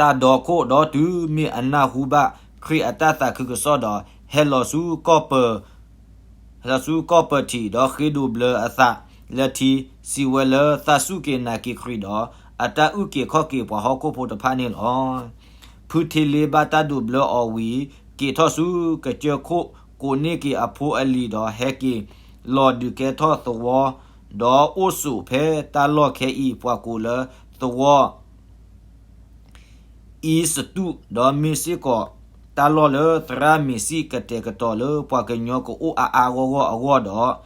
တၢ်ဒီခိၣ်ဒီးတုၤမ့ၢ်အနၢ်ဟူဘၣ်ခရံာ်အတၢ်သးခုကစီၣ်ဒီး ဟဲလီၤဆူကီၢ်ပၢၤ ဟဲလီၤဆူကီၢ်ပၢၤထံး ဒီးဃ့ဒိးဘျၢအသးလၢထံ, စံးဝဲလၢသးစူၢ်က့ၤနာ်က့ၤခရံာ်ဒီး အတၢ်အုၣ်က့ၤခီၣ်က့ၤပှၤဟီၣ်ခိၣ်ဖိတဖၣ်န့ၣ်လီၤ. ဖုထ့လ့ဘၣ်တၢ်ဒိးဘျၢအီၤဝံၤ က့ၤထီၣ်ဆူကစၢၢ်ခိၣ် ကိးန့ၢ်က့ၤအဖိအလံၤဒီးဟဲက့ၤလီၤဒုးကဲထီၣ်သဝီ ဒီးအိၣ်ဆိးဖဲတၢ်လီၢ်ခဲအံၤ ပှၤကိးလၢသဝီ အံစတူး ဒီးမ့ၢ်စ့ၢ်ကီး တၢ်လီၢ်လၢသရၣ်မ့ၤစံၣ်ကတဲာ်ကတီၤလၢပှၤကညီကအိၣ်အါအါဂီၢ်ဂီၢ်အဂီၢ်ဒီး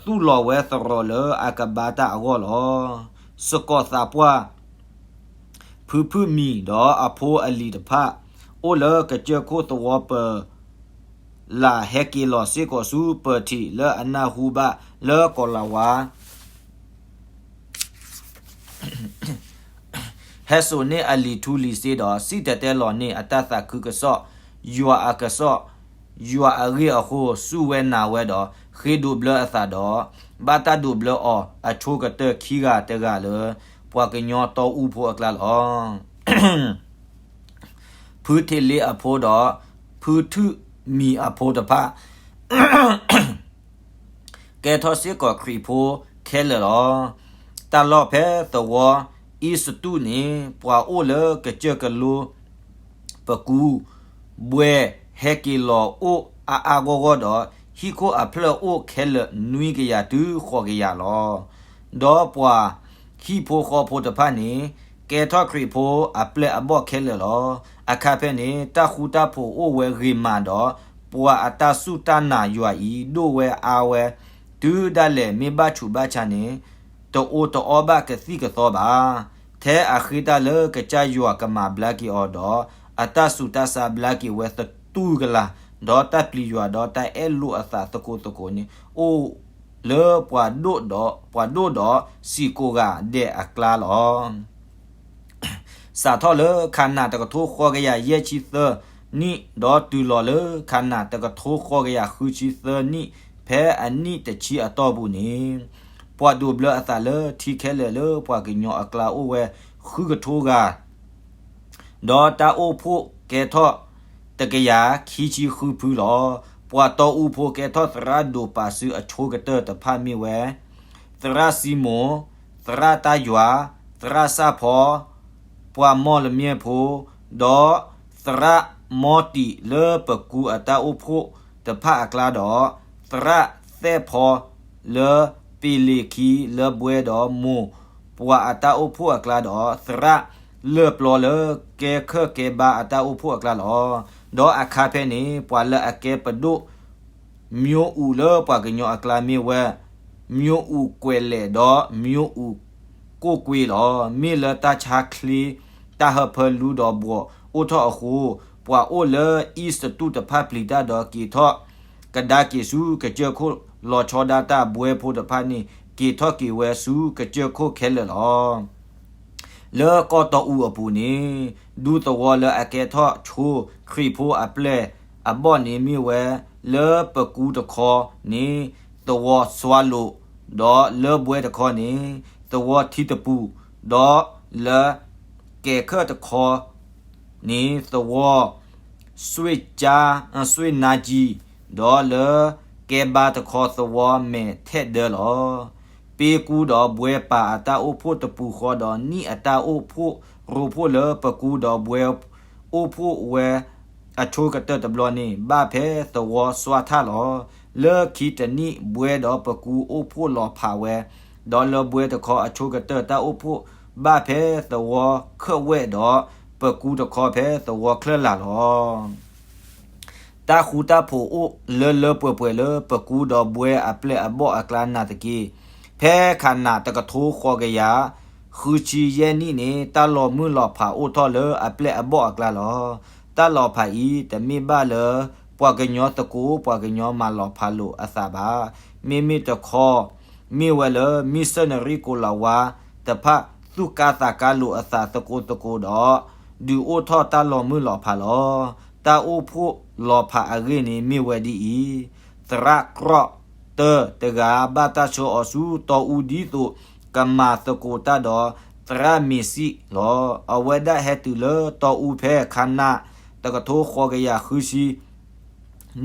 သူၣ်လီၤဝဲသရိာ်လၢအကဘါတၢ်အဂီၢ်လီၤ. စကီးသးပှၢ် ဖုဖုၣ်မံၤဒီးအဖိအလံၤတဖၣ် အိၣ်လၢကစၢၢ်ခိၣ်သဝီပၢၤ လၢဟဲက့ၤလီၤစ့ၢ်ကီးဆူပၢၤထံးလၢအနၢ်ဟူဘၣ်လၢကီၤလၤဝါ ဟဲစိာ်န့ၢ်အလံၤထူလံၤစ့ဒီး စံၣ်တဲၤတဲလီၤန့ၢ်အတၢ်သးခုကစီၣ်, ယွၤအကစီၣ်, ယွၤအဂ့ၢ်အဃိ စူၢ်ဝဲနာ်ဝဲဒီး ဃ့ဒိးဘျၢအသးဒီး ဘၣ်တၢ်ဒိးဘျၢအီၤအဆိကတၢၢ်ခံဂၤတဂၤလၢ ပှၤကညီတီအူဖိအကျါလီၤ. ဖုထ့လ့အဖိဒီး ဖုထုၣ်မံၤအဖိတဖၣ် ကဲထီၣ်စ့ၢ်ကီးခရံာ်ဖိခဲလၢာ်လီၤ. တၢ်လီၢ်ဖဲသဝီအံစတူးန့ၣ် ပှၤအိၣ်လၢကစၢၢ်ကလိ ပကူ ဘွဲ ဟဲက့ၤလီၤအိၣ်အါအါဂီၢ်ဂီၢ်ဒီး ဟံၣ်ခိၣ်အဖျၢၣ်အိၣ်ခဲလၢာ်နွံကယၤတုၤဃိးကယၤလီၤ. ဒီးပှၤဟံၣ်ဖိဃီဖိတဖၣ်န့ၣ် ကဲထီၣ်ခရံာ်ဖိအပျဲၢ်အဘီၣ်ခဲလၢာ်လီၤ. အခါဖဲန့ၣ် တၢ်ဃူတၢ်ဖိးအိၣ်ဝဲဂ့ၤမးဒီး ပှၤအတၢ်စူၢ်တၢ်နာ်ယွၤအံၤ ဒိၣ်ဝဲအါဝဲ တုၤဒၣ်လဲာ်မ့ၢ်ဘၣ်ဆူးဘၣ်ဆါန့ၣ် တအိၣ်တအီဘၣ်ကသံၣ်ကသီဘၣ်. ထဲအဃ့တၢ်လၢကစၢ်ယွၤကမၤဘျါက့ၤအီၤဒီး အတၢ်ဆူးတၢ်ဆါဘျါက့ၤဝဲသတူၢ်ကလာ်, ဒီးတၢ်ပျံၤယွၤဒီးတၢ်အဲၣ်လိာ်အသးသကိးသကိးန့ၣ် အိၣ်လၢပှၤဒိၣ်ဒီး ပှၤဒိၣ်ဒီးစံာ်ကိးဂၤဒဲးအကျါလီၤ. စးထီၣ်လၢခးနးတကထိဃိးကယၤယဲၢ်ဆံသၢနံၣ် ဒီးတုၤလီၤလၢခးနးတကထိဃိးကယၤဃုဆံသၢနံၣ် ဖဲအနံၣ်တဆံအတီၢ်ပူၤန့ၣ် ပှၤဒိးဘျၢအသးလၢထံခဲလၢာ်လၢပှၤကညီအကျါအိၣ်ဝဲဃုကထိဂၤ ဒီးတၢ်အိၣ်ဖှိၣ်ကဲထီၣ်တကယၤခံဆံဃုဖုလီၤ. ပှၤတီအူဖိကဲထီၣ်သရၣ်ဒိးပာ်စုအဆိကတၢၢ်တဖၣ်မ့ၢ်ဝဲ သရၣ်စံမိၣ်, သရၣ်တၢ်ယွၤ, သရၣ်စၣ်ဖီ, ပှၤမီၢ်လမၠဲၣ်ဖိ, ဒီးသရၣ်မီတံးလၢပကူအတၢ်အိၣ်ဖှိၣ်တဖၣ်အကျါဒီး သရၣ်သဲၣ်ဖီလၢပ့ၤလ့ၤခံလၢဘွဲဒီးမိၢ် ပှၤအတၢ်အိၣ်ဖှိၣ်အကျါဒီး သရၣ်လၢၢ်ပျီလၢကဲခၢၣ်ကဲဘါအတၢ်အိၣ်ဖှိၣ်အကျါလီၤ. ဒီးအခါဖဲန့ၣ် ပှၤလၢအကဲပဒိၣ် မၠိအူးလၢပှၤကညီအကျါမ့ၢ်ဝဲ မၠိအူးကွဲးလဲၣ်ဒီးမၠိအူးကိၣ်ကွ့လီၤ. မ့ၢ်လၢတၢ်ဆါချ့ တၢ်ဟၢဖၢလူဒီးဘှီးအိၣ်ထီၣ်အဃိ ပှၤအိၣ်လၢအံစတူးတဖၣ်ပျံၤတၢ်ဒီးက့ၤထီၣ်ကဒါက့ၤဆူကစၢၢ်ခိၣ် လီၤဆီဒၣ်တၢ်ဘွဲဖိတဖၣ်န့ၣ် က့ၤထီၣ်က့ၤဝဲဆူကစၢၢ်ခိၣ်ခဲလၢာ်လီၤ. လၢကီၢ်တီအူအပူၤန့ၣ် ဒူသဝီလၢအကဲထီၣ်ဆိခရံာ်ဖိအပျဲၢ်အဘီၣ်န့ၣ်မ့ၢ်ဝဲ လၢပကူတခီန့ၣ် သဝီစွါလိာ်, ဒီးလၢဘွဲတခီန့ၣ် သဝီထံတပူၤ, ဒီးလၢကဲခၢၣ်တခီန့ၣ် သဝီ စွ့ၣ်ကၠါ, စွ့ၣ်နါကၠံ, ဒီးလၢကဲဘါတခီသဝီမဲာ်ထဲၣ်ဒၢလီၤ. ပ့ကူဒီးဘွဲပာ်အတၢ်အိၣ်ဖှိၣ်တပူၤဃီဒီး နံၣ်အတၢ်အိၣ်ဖှိၣ်ရိဖှိၣ်လၢပကူဒီးဘွဲအိၣ်ဖှိၣ်ဝဲအဆိကတၢၢ်တဘျီန့ၣ် ဘၣ်ဖဲသဝီစွါထၣ်လီၤ. လၢခံတနံၣ် ဘွဲဒီးပကူအိၣ်ဖှိၣ်လီၤဖးဝဲ, ဒီးလၢဘွဲတခီအဆိကတၢၢ် တၢ်အိၣ်ဖှိၣ်ဘၣ်ဖဲသဝီခၢၣ်ဝဲၣ်ဒီး ပကူတခီဖဲသဝီချၢၣ်လာ်လီၤ. တၢ်ဃူတၢ်ဖိးအိၣ်လၢလၢပှဲၤပှဲၤလၢပကူဒီးဘွဲအပျဲၢ်အဘီၣ်အကျါနာ်သက့ ဖဲခးနးတကထိဃိးကယၤ ဃုဆံယဲၢ်နံၣ်န့ၣ် တၢ်လီၤမုၢ်လီၤဖးအိၣ်ထီၣ်လၢအပျဲၢ်အဘီၣ်အကျါလီၤ. တၢ်လီၤဖးအံၤ တမ့ၢ်ဘၣ်လၢ ပှၤကညီသကိး ပှၤကညီမၤလီၤဖးလိာ်အသးဘၣ်. မ့မ့ၢ်တခီ မ့ၢ်ဝဲလၢ မံၣ်စၢၣ်နရံၣ်ကိၤလၤဝါတဖၣ် သူၣ်ကါသးကါလိာ်အသးသကိးသကိးဒီး ဒုးအိၣ်ထီၣ်တၢ်လီၤမုၢ်လီၤဖးလီၤ. တၢ်အိၣ်ဖှိၣ်လီၤဖးအဂ့ၢ်န့ၣ် မ့ၢ်ဝဲဒ်အံၤ, သရၣ်ကြီၣ်တၢတဂၤ ဘၣ်တၢ်ဆှၢအီၤဆူတီအူဒ်သိး ကမၤသကိးတၢ်ဒီးသရၣ်မ့ၤစံၣ်လီၤ. အဝဲဒၣ်ဟဲတုၤလၢတီအူဖဲခါနၣ် တကထိဃိးကယၤဃုဆံ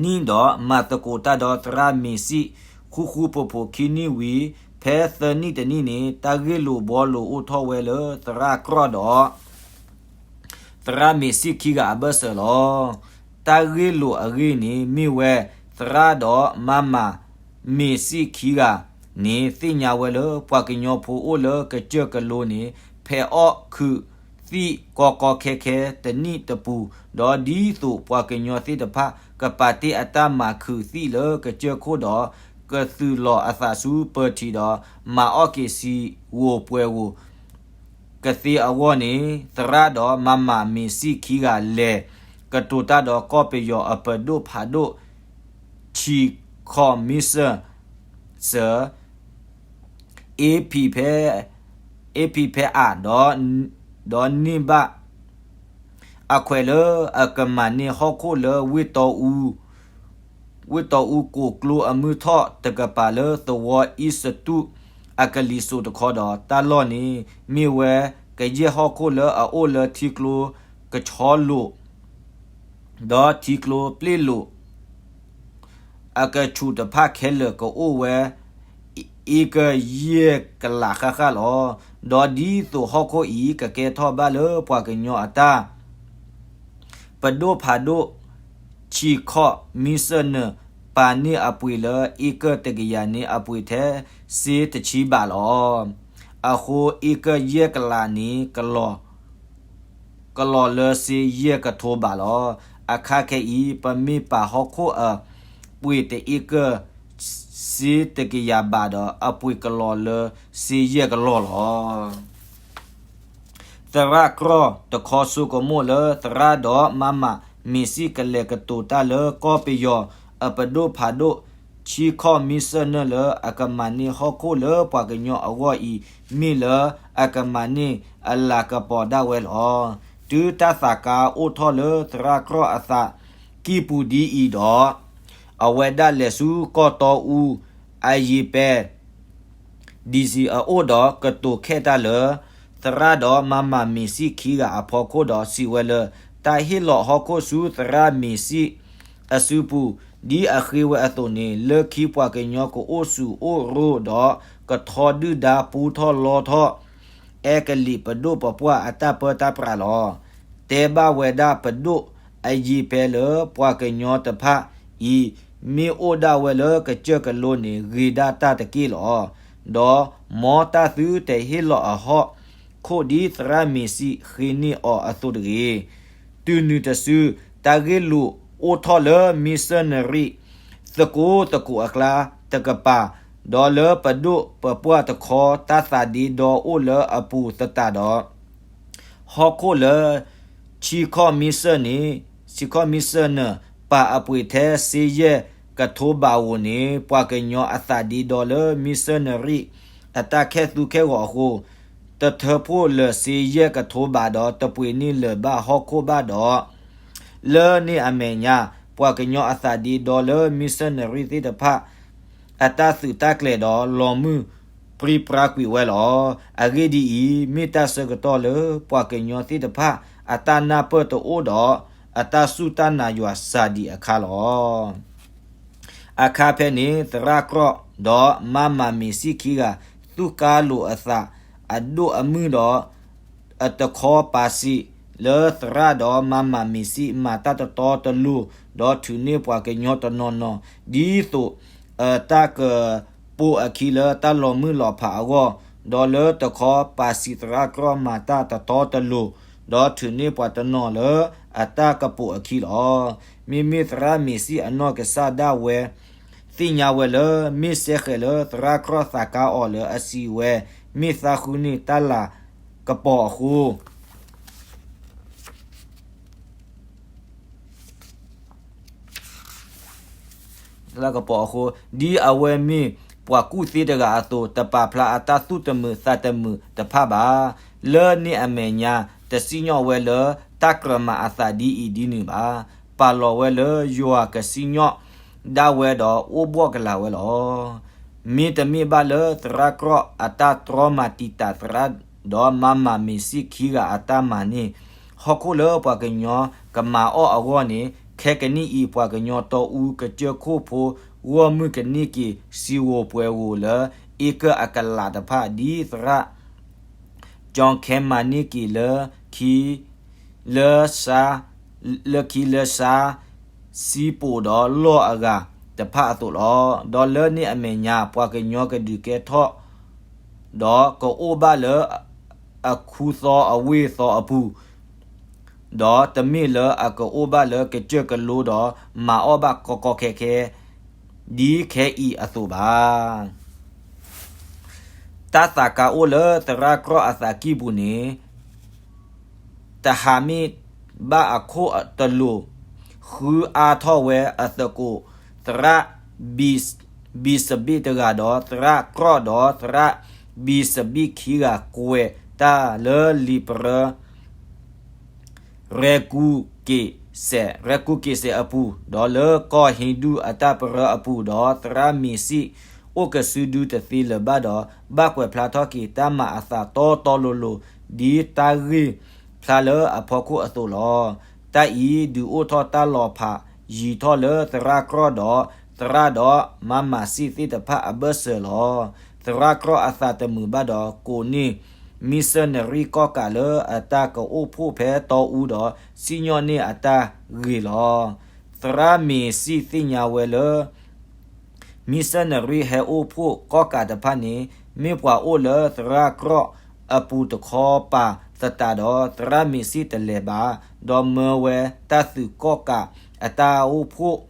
နံၣ်ဒီး မၤသကိးတၢ်ဒီးသရၣ်မ့ၤစံၣ် ဃူဃူဖိးဖိးခံနံၣ်ဝံၤ ဖဲသၢနံၣ်တနံၣ်န့ၣ် တၢ်ဂ့ၢ်လိာ်ဘှီလိာ်အိၣ်ထီၣ်ဝဲလၢသရၣ်ကြီၣ်ဒီး သရၣ်မ့ၤစံၣ်ခံဂၤအဘၢၣ်စၢၤလီၤ. တၢ်ဂ့ၢ်လိာ်အဂ့ၢ်န့ၣ် မ့ၢ်ဝဲသရၣ်ဒီးမါမၤမ့ၤစံၣ်ခံဂၤန့ၣ် သ့ၣ်ညါဝဲလၢပှၤကညီဖိအိၣ်လၢကစၢၢ်ကလိန့ၣ် ဖဲးအီၣ်ခုးသံၣ်ကီကီခဲခဲတနံၣ်တပူၤ, ဒီးဒ်သိးပှၤကညီသ့ၣ်တဖၣ် ကပာ်တ့ၢ်အတၢ်မၤခုးသံၣ်လၢကစၢၢ်ခိၣ်ဒီး ကသုးလီၤအသးဆူပၢၤထံးဒီး မၤအီၣ်က့ၤစံာ်ဂိၢ်ပှဲၤဂိၢ် ကသ့အဂီၢ်န့ၣ် သရၣ်ဒီးမါမၤမ့ၤစံၣ်ခံဂၤလဲၤကတိၤတၢ်ဒီးကီၢ်ပယီၤအပဒိၣ်ဖးဒိၣ် Chief Commissioner အ့ဖံးဖဲ အ့ဖံးဖဲအး ဒီးန့ၢ်ဘၣ်အခွဲးလၢအကမၤန့ၢ်ဟီၣ်ခိၣ်လၢ ဝ့ၢ်တီအူကိးကျိအမုၢ်ထီၣ်တကပၤလၢသဝီအံၣ်စတူၣ်အကလံၤစိးတခီဒီး တၢ်လီၢ်န့ၣ် မ့ၢ်ဝဲကယဲၢ်ဟီၣ်ခိၣ်လၢအအိၣ်လၢထံကျိကဆီလိာ် ဒီးထံကျိပျ့ၣ်လိာ် အကဆူးတဖၣ်ခဲလၢာ်ကအိၣ်ဝဲ အ့ကၢၢ်ယဲၢ်ကလးဃၣ်ဃၣ်လီၤ. ဒီးဒ်သိးဟီၣ်ခိၣ်အံၤကကဲထီၣ်ဘၣ်လၢပှၤကညီအတၢ် ပဒိၣ်ဖးဒိၣ် Chief Commissioner ပာ်န့ၢ်အပှ့ၤလၢအ့ကၢၢ်တကယၤန့ၣ် အပှ့ၤထဲစ့တဆံဘးလီၤ. အဃိအ့ကၢၢ်ယဲၢ်ကလးန့ၣ် ကလီၤလၢစ့ယဲၢ်ကထိဘးလီၤ. အခါခဲအံၤ ပမ့ၢ်ပာ်ဟီၣ်ခိၣ်အပှ့ၤတအ့ကၢၢ် စ့တကယၤဘးဒီး အပှ့ၤကလီၤလၢစ့ယဲၢ်ကလီၤလီၤ. သရၣ်ကြီၣ်တခီဆိကမိၣ်လၢသရၣ်ဒီးမါမၤမ့ၤစံၣ်ကလဲၤကတိၤတၢ်လၢကီၢ်ပယီၤအပဒိၣ်ဖးဒိၣ် Chief Commissioner လၢအကမၤန့ၢ်ဟီၣ်ခိၣ်လၢပှၤကညီအဂီၢ်အံၤ မ့ၢ်လၢအကမၤန့ၢ်အလၤကပီၤဒၣ်ဝဲလီၤ. တုၤတၢ်သးကါအိၣ်ထီၣ်လၢသရၣ်ကြီၣ်အသးကံၢ်ပူၤဒ်အံၤဒီး အဝဲဒၣ်လဲၤဆူကီၢ်တီအူအယံၤပဲ DC အအိၣ်ဒီးကတိၤခဲတၢ်လၢ သရၣ်ဒီးမါမၤမ့ၤစံၣ်ခံဂၤအဖီခိၣ်ဒီးစံးဝဲလၢ တၢ်ဟ့ၣ်လီၤဟီၣ်ခိၣ်ဆူသရၣ်မ့ၤစံၣ်အစုပူၤ ဒ်အဃ့ဝဲအသိးန့ၣ် လၢခံပှၤကညီကအိၣ်ဆူၣ်အိၣ်ရိၣ်ဒီး ကထီဒုၣ်ဒါပူထီၣ်လီထီၣ် အဲကလံးပဒိၣ်ပပှၢ်အတၢ်ပၢတၢ်ပြးလီၤ. တဲဘၣ်ဝဲဒၣ်ပဒိၣ်အယံၤပဲလၢ ပှၤကညီတဖၣ်အံၤ မ့ၢ်အိၣ်ဒၣ်ဝဲလၢကစၢၢ်ကလိန့ၣ် ဂ့ၤဒၣ်တၢ်တက့ၢ်လီၤ. ဒီးမ်တၢ်သုတဟ့ၣ်လီၤအဟီၣ်ခိၣ်ဒ်သရၣ်မ့ၤစံၣ်ဃ့န့ၢ်အီၤအသိးတဂ့ၤ. တုၤနုၤတစု တၢ်ဂ့ၢ်လိာ်အိၣ်ထီၣ်လၢ missionary သကိးသကိးအကျါတကပၤ, ဒီးလၢပဒိၣ်ပပှၢ်တခီ တၢ်သးဒ့ဒီအိၣ်လၢအပူၤသတးဒီး ဟီၣ်ခိၣ်လၢ Chief Commissioner န့ၣ် Chief Commissioner ပာ်အပှ့ၤထဲစ့ယဲၢ်ကထိဘးဧိၤန့ၣ် ပှၤကညီအသးဒ့ဒီလၢ missionary အတၢ်ခဲသူခဲဂီၤအဃိ တထၢဖှိၣ်လၢာ်စ့ယဲၢ်ကထိဘးဒီး တပှ့ၤန့ၢ်လၢၤဘၣ်ဟီၣ်ခိၣ်ဘၣ်ဒီး လၢန့ၣ်အမဲာ်ညါ ပှၤကညီအသးဒ့ဒီလၢ missionary သ့ၣ်တဖၣ် အတၢ်သုးတၢ်ကျဲၤဒီးလီၤမုၢ်ပြံပြါကွံာ်ဝဲလီၤ. အဂ့ၢ်ဒ်အံၤ, မ့ၢ်တၢ်ဆၢကတီၢ်လၢပှၤကညီသ့ၣ်တဖၣ် အတၢ်နၢ်ပၢၢ်တအိၣ်ဒီး အတၢ်စူၢ်တၢ်နာ်ယွၤစှၤဒံးအခါလီၤ. အခါဖဲန့ၣ် သရၣ်ကြီၣ်ဒီးမါမၤမ့ၤစံၣ်ခံဂၤ သူၣ်ကါလိာ်အသး အဒိၣ်အမုၢ်ဒီး အတခီပာ်စံးလၢသရၣ်ဒီးမါမၤမ့ၤစံၣ် မၤတၢ်တတီတလိၤ ဒီးထုးန့ၢ်ပှၤကညီတနီၤနီၤ ဒ်သိးအတၢ်ကပိာ်အခံလၢတၢ်လီၤမုၢ်လီၤဖးအဂီၢ်, ဒီးလၢတခီပာ်စံးသရၣ်ကြီၣ်မၤတၢ်တတီတလိၤ ဒီးထုးန့ၢ်ပှၤတနီၤလၢအတၢ်ကပိာ်အခံလီၤ. မ့မ့ၢ်သရၣ်မ့ၤစံၣ်အနီၢ်ကစၢ်ဒၣ်ဝဲ သ့ၣ်ညါဝဲလၢ မ့ၢ်စဲဃဲးလၢသရၣ်ကြီၣ်သးကါအီၤလၢအစံးဝဲ မ့ၢ်သးဃုန့ၢ်တၢ်လၤကပီၤအဃိ လၤကပီၤအဃိ, ဒ်အဝဲမ့ၢ်ပှၤကူၣ်သ့တဂၤအသိး, တပာ်ဖျါအတၢ်သူၣ်တမုာ်သးတမုာ်တဖၣ်ဘၣ်. လၢန့ၣ်အမဲာ်ညါ တစံၣ်ညီၣ်ဝဲလၢတၢ်ကြၢးမၤအသးဒ်အံၤဒ်နုၤဘၣ်. ပာ်လီၤဝဲလၢယွၤကစံၣ်ညီၣ်ဒၣ်ဝဲဒီးအိၣ်ဘှီၣ်ကလာ်ဝဲလီၤ. မ့တမ့ၢ်ဘၣ်လၢသရၣ်ကြီၣ်အတၢ်တြီမၤတံာ်တာ်သရၣ်ဒီးမၤမၤမ့ၤစံၣ်ခံဂၤအတၢ်မၤန့ၢ်ဟီၣ်ခိၣ်လၢပှၤကညီကမၤအီၣ်အဂီၢ်န့ၣ်, ခဲကနံၣ်အံၤ ပှၤကညီတီအူကစၢၢ်ခိၣ်ဖိ ဂီၢ်မုၢ်ကန့ၢ်က့ၤစံာ်ဂိၤပှဲၤဂိၤလၢအ့ကၢၣ်အကလးတဖၣ် ဒ်သရၣ် ကၠီခဲမၤန့ၢ်က့ၤလၢခံ လၢဆါ လၢခံလၢဆါ စံပိာ်ဒီးလီၢ်အဂၤတဖၣ်အသိးလီၤ. ဒီးလၢန့ၣ်အမဲာ်ညါ ပှၤကညီကဒုးကဲထီၣ် ဒီးကအိၣ်ဘၣ်လၢအခူသီအဝ့ၢ်သီအပူၤ, ဒီးတမ့ၢ်လၢအကအိၣ်ဘၣ်လၢကစၢၢ်ကလိဒီးမၤအီၣ်ဘၣ်ကီကီခဲခဲ ဒ်ခဲအံၤအသိးဘၣ်. တၢ်သးကါအိၣ်လၢသရၣ်ကြီၣ်အသးကံၢ်ပူၤန့ၣ် တဟါမ့ၢ်ဘၣ်အခိၣ်တလိၤ ဃုအါထီၣ်ဝဲအသကိး သရၣ် ဘံစဘ့ၣ်တဂၤဒီး သရၣ်ကြီၣ်ဒီးသရၣ်ဘံစဘ့ၣ်ခံဂၤ ကွဲးတၢ်လၢလံာ်ပရၢ ရဲကူက့ၤစဲး ရဲကူက့ၤစဲးအပူၤ, ဒီးလၢကီၢ်ဟ့ဒူၣ်အတၢ်ပရၢအပူၤ, ဒီးသရၣ်မ့ၤစံၣ်အိၣ်ကစုဒုတသ့လၢၤဘၣ်ဒီး ဘၣ်ကွဲးဖျါထီၣ်က့ၤတၢ်မၤအသးတီတီလိၤလိၤ ဒ်တၢ်ဂ့ၢ်ဖျါလၢအဖီခိၣ်အသိးလီၤ. တၢ်အံၤဒုးအိၣ်ထီၣ်တၢ်လီၤဖးယံၤထီၣ်လၢသရၣ်ကြီၣ်ဒီး သရၣ်ဒီးမၤမၤစံၣ်သ့ၣ်တဖၣ်အဘၢၣ်စၢၤလီၤ. သရၣ်ကြီၣ်အသးတမုာ်ဘၣ်ဒီး ကိးန့ၢ် မံစၢနရံၣ်ကီၣ်ကးလၢအတၢ်ကအိၣ်ဖှိၣ်ဖဲတီအူဒီး စံၣ်ညီၣ်န့ၢ်အတၢ်ဂ့ၤလီၤ. သရၣ်မ့ၤစံၣ်သ့ၣ်ညါဝဲလၢ မံစၢနရံၣ်ဟဲအိၣ်ဖှိၣ်ကီၣ်ကးတဖၣ်န့ၣ် မ့ၢ်ပှၤအိၣ်လၢသရၣ်ကြီၣ်အပူၤတခီပၤသတးဒီး သရၣ်မ့ၤစံၣ်တလဲၤဘၣ်, ဒီးမၢဝဲတၢ်သုးကီၣ်ကးအတၢ်အိၣ်ဖှိၣ်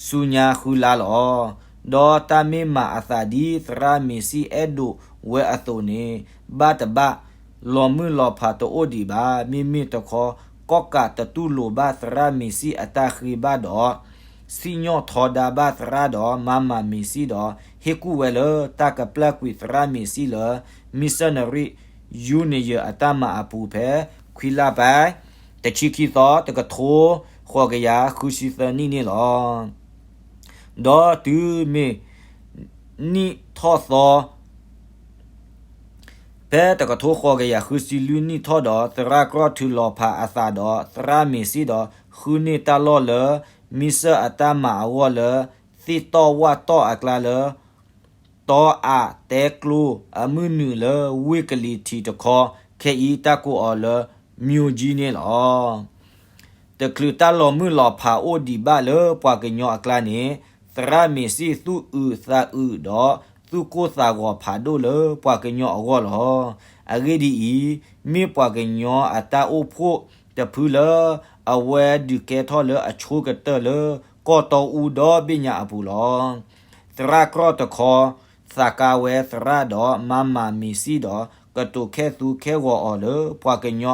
ဆူညါဃုလါလီၤ. ဒီးတၢ်မ့ၢ်မၤအသးဒ်သရၣ်မ့ၤစံၣ်အဲၣ်ဒိးဝဲအသိးန့ၣ် ဘၣ်တဘၣ် လီၤမုၢ်လီၤဖးတအိၣ်ဒံးဘၣ်. မ့မ့ၢ်တခီ ကီၣ်ကးတတူၢ်လိာ်ဘၣ်သရၣ်မ့ၤစံၣ်အတၢ်ဃ့ဘၣ်ဒီး စံၣ်ညီၣ်ထီဒါဘၣ်သရၣ်ဒီးမၤမၤမ့ၤစံၣ်ဒီး ဟ့ၣ်ကူၣ်ဝဲလၢတၢ်ကပျၢ်ကွံာ်သရၣ်မ့ၤစံၣ်လၢ မံစၢနရံၣ် ယူနံၣ်ယၢၣ် အတၢ်မၤအပူၤဖဲ ခွံလါပၢၢ် တဆံခံသီ တကထိဃိးကယၤဃုဆံသၢနံၣ်န့ၣ်လီၤ. ဒီးတုၤမ့ၢ်နံၣ်ထီၣ်သီ ဖဲတကထိဃိးကယၤဃုဆံလွံၢ်နံၣ်ထီၣ်ဒီး သရၣ်ကြီၣ်ထုးလီၤဖးအသးဒီးသရၣ်မ့ၤစံၣ်ဒီး ဃုန့ၢ်တၢ်လီၢ်လၢ မံစၢအတၢ်မၤအဂီၢ်လၢ သ့ၣ်တီၣ်ဝၣ်တီၣ်အကျါလၢ တီအးတဲကျိအမုၢ်နုာ်လၢဝ့ၢ်ကလံၤထံးတခီ ခဲအံၤတၢ်ကိးအီၤလၢ မျိကံန့ၣ်လီၤ. တချုးတၢ်လီၤမုၢ်လီၤဖးအိၣ်ဒံးဘၣ်လၢပှၤကညီအကျါန့ၣ် သရၣ်မ့ၤစံၣ်သူၣ်အုးသးအုးဒီးသူၣ်ကိၢ်သးဂီၤဖးဒိၣ်လၢပှၤကညီအဂီၢ်လီၤ. အဂ့ၢ်ဒ်အံၤ, မ့ၢ်ပှၤကညီအတၢ်အိၣ်ဖှိၣ်တဖုလၢ အဝဲဒုးကဲထီၣ်လၢအဆိကတၢၢ်လၢ ကီၢ်တီအူဒီဘ့ၣ်ညါအပူၤလီၤ. သရၣ်ကြီၣ်တခီ သးကါဝဲသရၣ်ဒီးမၤမၤမ့ၤစံၣ်ဒီး ကတိၤခဲသူခဲဂီၤအီၤလၢ ပှၤကညီ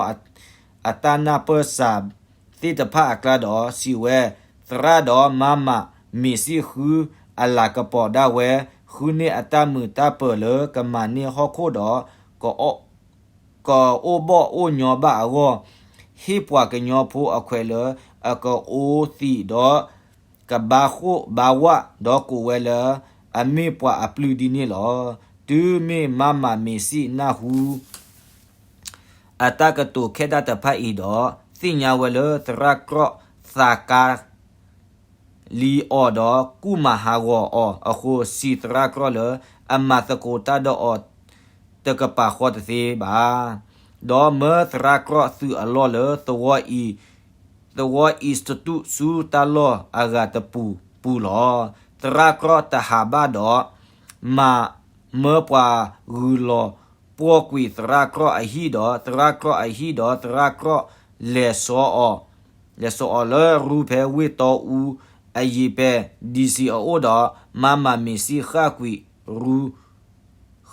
အတၢ်နၢ်ပၢၢ်စၢၤသ့ၣ်တဖၣ်အကျါဒီးစံးဝဲ, သရၣ်ဒီးမၤမၤမ့ၤစံၣ်ဃုအလၤကပီၤဒၣ်ဝဲ, ဃုန့ၢ်အတၢ်မုာ်တၢ်ပၢၤလၢကမၤန့ၢ်ဟီၣ်ခိၣ်ဒီး ကအိၣ်ဘီၣ်အိၣ်ညီဘၣ်အဂီၢ်, ဟ့ၣ်ပှၤကညီဖိအခွဲးလၢအကအိၣ်သံးဒီး ကဘါဃိၣ်ဘါဝး ဒီးကိးဝဲလၢ အမ့ၢ်ပှၤအပျုၢ်ဒ်န့ၣ်လီၤ. တုၤမ့ၢ်မၤမၤမ့ၤစံၣ်နၢ်ဟူ အတၢ်ကတိၤခဲဒၣ်တဖၣ်အံၤဒီး သ့ၣ်ညါဝဲလၢသရၣ်ကြီၣ်သးကါ လံအီၤဒီးကူၣ်မၤဟးဂီၤအီၤအဃိ စံးသရၣ်ကြီၣ်လၢ အမၤသကိးတၢ်ဒီးအီၤ တကပၤဃီတသ့ဘၣ်. ဒီးမၢသရၣ်ကြီၣ်သုးအလီၢ်လၢ သဝီအံၤ သဝီအံၤစတူးဆူတၢ်လီၢ်အဂၤတပူၤပူၤလီၤ. သရၣ်ကြီၣ်တဟးဘၣ်ဒီး မၤမၢပှၤဂုၤလီၤပှီၢ်ကွံာ်သရၣ်ကြီၣ်အဟံၣ်ဒီး သရၣ်ကြီၣ်အဟံၣ်ဒီး သရၣ်ကြီၣ်လဲၤစိာ်အီၤ လဲၤစိာ်အီၤလၢရူဖဲဝ့ၢ်တီအူအယံၤပဲၤ ဒံစံအအိၣ်ဒီး မၤမၤမ့ၤစံၣ်ဃၣ်ကွံာ်ရူ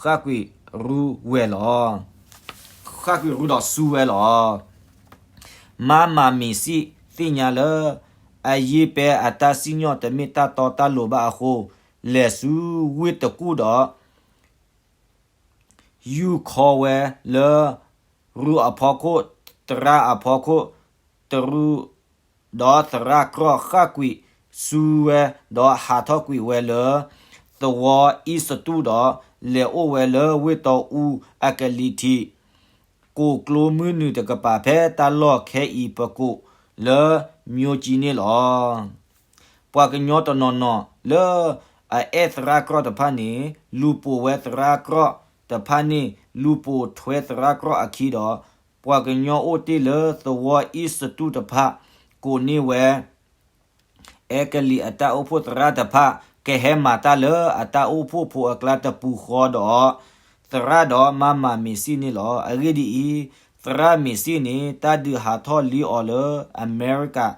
ဃၣ်ကွံာ် ရူဝဲလီၤ. ဃၣ်ကွံာ်ရူဒီးစူဝဲလီၤ. မၤမၤမ့ၤစံၣ်သ့ၣ်ညါလၢ အယ့ၢ်ပဲအတၢ်စံၣ်ညီၣ်တမ့ၢ်တၢ်တီတၢ်လိၤဘၣ်အဃိ, လဲၤဆူဝ့ၢ်တကူၣ်ဒီး ယူၢ်ခီဝဲလၢ ရူအဖီခိၣ်, သရၣ်အဖီခိၣ်တရူး, ဒီးသရၣ်ကြီၣ်ဃၣ်ကွံာ်စူဝဲ, ဒီးဟးထီၣ်ကွံာ်ဝဲလၢ သဝီအံၣ်စတူၣ်ဒီး လဲၤအိၣ်ဝဲလၢဝ့ၢ်တီအူအကလံၤထံး, ကိးကျိမုၢ်နုာ်တကပၤ ဖဲတၢ်လီၢ်ခဲအံၤပကိးလၢ မျိုးကြီးန့ၣ်လီၤ. ပှၤကညီတနီၤနီၤလၢအအဲၣ်သရၣ်ကြီၣ်တဖၣ်န့ၣ် လူၤပိာ်ဝဲသရၣ်ကြီၣ်တဖၣ်န့ၣ် လူၤပိာ်ထွဲသရၣ်ကြီၣ်အခံဒီး ပှၤကညီအိၣ်တ့ၢ်လၢသဝီအံၣ်စတူၣ်တဖၣ် ကိးန့ၢ်ဝဲ အဲကလံးအတၢ်အိၣ်ဖှိၣ်သရၣ်တဖၣ် ကဟဲမၤတၢ်လၢအတၢ်အိၣ်ဖှိၣ်ဖိအကျါတပူၤဃီဒီး သရၣ်ဒီးမၤမၤမ့ၤစံၣ်န့ၣ်လီၤ. အဂ့ၢ်ဒ်အံၤ, သရၣ်မ့ၤစံၣ်န့ၣ် တၢ်ဒုးဟးထီၣ်လံအီၤလၢ American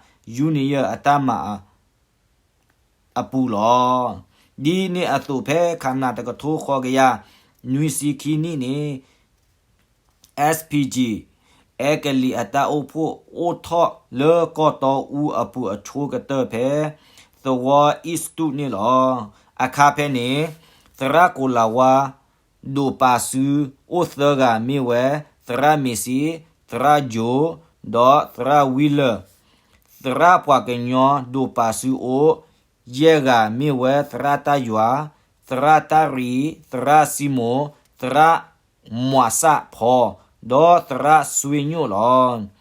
Union အတၢ်မၤ အပူၤလီၤ. ဒ်န့ၣ်အသိးဖဲခးနးတကထိဃိးကယၤနွံဆံခံနံၣ်န့ၣ် SPG အဲကလံးအတၢ်အိၣ်ဖှိၣ်အိၣ်ထီၣ်လၢကီၢ်တီအူအပူၤအဆိကတၢၢ်ဖဲ သဝီအံၣ်စတူၣ်န့ၣ်လီၤ. အခါဖဲန့ၣ် သရၣ်ကိၤလၤဝါ ဒိၣ်ပာ်စုအိၣ်သၢဂၤမ့ၢ်ဝဲ သရၣ်မ့ၤစံၣ်, သရၣ်ယိၤ, ဒီးသရၣ်ဝံလၢၢ်, သရၣ်ပှၤကညီဒိၣ်ပာ်စုအိၣ် ယဲၢ်ဂၤမ့ၢ်ဝဲသရၣ်တၢ်ယွၤ, သရၣ်တၢ်ရံ, သရၣ်စံမိၣ်, သရၣ်မွးစၣ်ဖီ, ဒီးသရၣ်စွ့ညိၣ်လီၤ.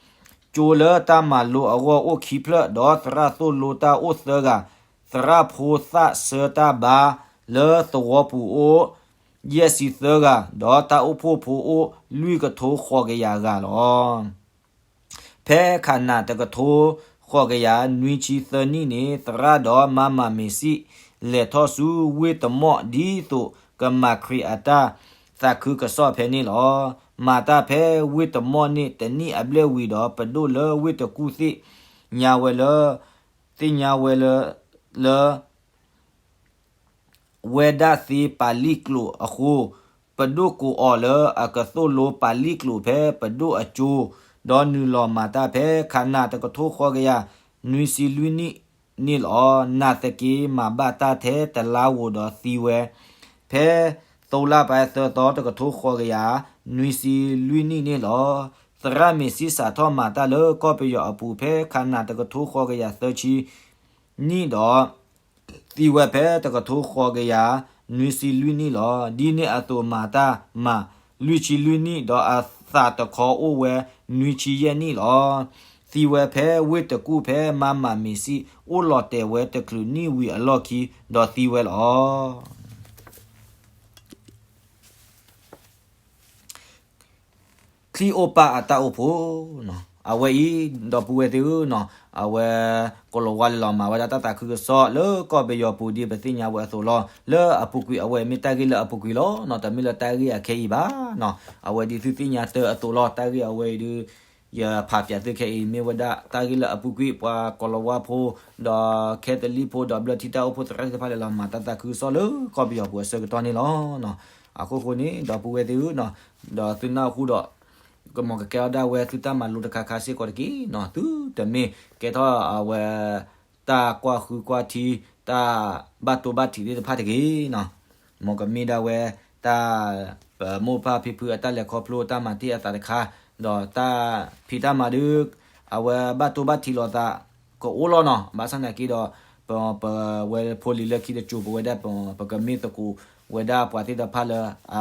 ကၠိလၢတၢ်မၤလိအဂီၢ်အိၣ်ခံဖျၢၣ် ဒီးသရၣ်သိၣ်လိတၢ်အိၣ်သၢဂၤ, သရၣ်ဖိသၣ်ဆၢတၢ်ဘါလၢသဝီပူၤအိၣ် ယဲၢ်ဆံသၢဂၤ, ဒီးတၢ်အိၣ်ဖှိၣ်ဖိအိၣ်လွံၢ်ကထိဃိးကယၤဂၤလီၤ. ဖဲခးနးတကထိဃိးကယၤနွံဆံသၢနံၣ်န့ၣ် သရၣ်ဒီးမၤမၤမ့ၤစံၣ် လဲၤထီၣ်ဆူဝ့ၢ်တမီၣ်ဒ်သိးကမၤခရံာ်အတၢ်သးခုကစီၣ်ဖဲန့ၣ်လီၤ. မၤတၢ်ဖဲဝ့ၢ်တမီၣ်န့ၣ်တနံၣ်အဘျဲၣ်ဝံၤဒီး ပဒိၣ်လၢဝ့ၢ်တကူၣ်သ့ၣ်ညါဝဲလၢ သ့ၣ်ညါဝဲလၢ လၢ ဝဲဒၣ်သ့ပာ်လံၣ်ကျိာ်အဃိ, ပဒိၣ်ကိးအီၤလၢအကသိၣ်လိပာ်လံၣ်ကျိာ်ဖဲပဒိၣ်အကၠိ, ဒီးနုာ်လီၤမၤတၢ်ဖဲခးနးတကထိဃိးကယၤနွံဆံလွံၢ်နံၣ်န့ၣ်လီၤ. နာ်သက့မၤဘၣ်တၢ်ထဲတလါဧိၤဒီးသံဝဲ, ဖဲသိလါပှဲၤသၢသီတကထိဃိးကယၤနွံဆံလွံၢ်နံၣ်န့ၣ်လီၤ. သရၣ်မ့ၤစံၣ်စးထီၣ်မၤတၢ်လၢကီၢ်ပယီၤအပူၤဖဲခးနးတကထိဃိးကယၤသၢဆံ နံၣ်ဒီး သံဝဲဖဲတကထိဃိးကယၤနွံဆံလွံၢ်နံၣ်လီၤ. ဒ်န့ၣ်အသိးမၤတၢ်မၤလွံၢ်ဆံလွံၢ်နံၣ် ဒီးအသးတခီအိၣ်ဝဲနွံဆံယဲၢ်နံၣ်လီၤ. သံဝဲဖဲဝ့ၢ်တကူၣ်ဖဲမၤမၤမ့ၤစံၣ်အိၣ်လီၤတဲာ်ဝဲတချုးနံၣ်ဝံၤအလီၢ်ခံ ဒီးသံဝဲလီၤ. ချံၣ်အိၣ်ပၢ်အတၢ်အိၣ်ဖှိၣ်, အဝဲအံၤ ဒီပုၢ်ဝဲၢ်သ့ၣ်ဧၢ, အဝဲ ကိၤလၤဝါလဲၤလီၤမၤဝဲဒၣ်တၢ်သးခုကစီၣ်လၢကီၢ်ပယီၤပူၤဒ်ပသ့ၣ်ညါဝဲအသိးလီၤ. လၢအပူၤကွံာ်အဝဲမ့ၢ်တၢ်ဂ့ၢ်လၢအပူၤကွံာ်လီၤ. တမ့ၢ်လၢတၢ်ဂ့ၢ်အခဲအံၤဘၣ်. အဝဲဒ်သုသ့ၣ်ညါတၢ်အသိးလီၤ. တၢ်ဂ့ၢ်အဝဲအံၤဒုး ယဖးပၠးသုခဲအံၤ မ့ၢ်ဝဲဒၣ်တၢ်ဂ့ၢ်လၢအပူၤကွံာ် ပှၤကိၤလၤဝါဖိ ဒီးခဲသလံၣ်ဖိ ဒီးဘျၢထံတၢ်အိၣ်ဖှိၣ်သရၣ်သ့ၣ်တဖၣ်လဲၤလီၤမၤတၢ်သးခုကစီၣ်လၢကီၢ်ပယီၤပူၤအဆၢကတီၢ်န့ၣ်လီၤ. အဃိဃိန့ၣ် ဒီပုၢ်ဝဲၢ်သ့ၣ်ဧၢ, ဒီးသုနၢ်ဟူဒီး ကမီၤကကဲထီၣ်ဒၣ်ဝဲသုတၢ်မၤလိတခါခါစ့ၢ်ကီးတက့ၢ်. သုတမ့ၢ်ကဲထီၣ်အဝဲ တၢ်ကွၢ်ဃုကွၢ်ထံ တၢ်ဘၣ်တိဘၣ်ထံးသ့ၣ်တဖၣ်တဂ့ၤ. မ်ကမ့ၢ်ဒၣ်ဝဲ တၢ် ပမိၢ်ပၢ်ဖံဖုအတၢ်လဲၤခီဖျိတၢ်မၤတ့ၢ်အသးတခါ, ဒီးတၢ်ဖံးတၢ်မၤဒုး အဝဲဘၣ်တိဘၣ်ထံးလိာ်သး ကအိၣ်လီၤနီၤ. ဘၣ်ဆၣ်သနာ်က့ဒီး ပ ပဝဲဖိလံၤလၢခံတစိၤ ပဝဲဒၣ် ပကမ့ၢ်သကိးဝဲဒၣ်ပှၤသ့ၣ်တဖၣ်လၢ အ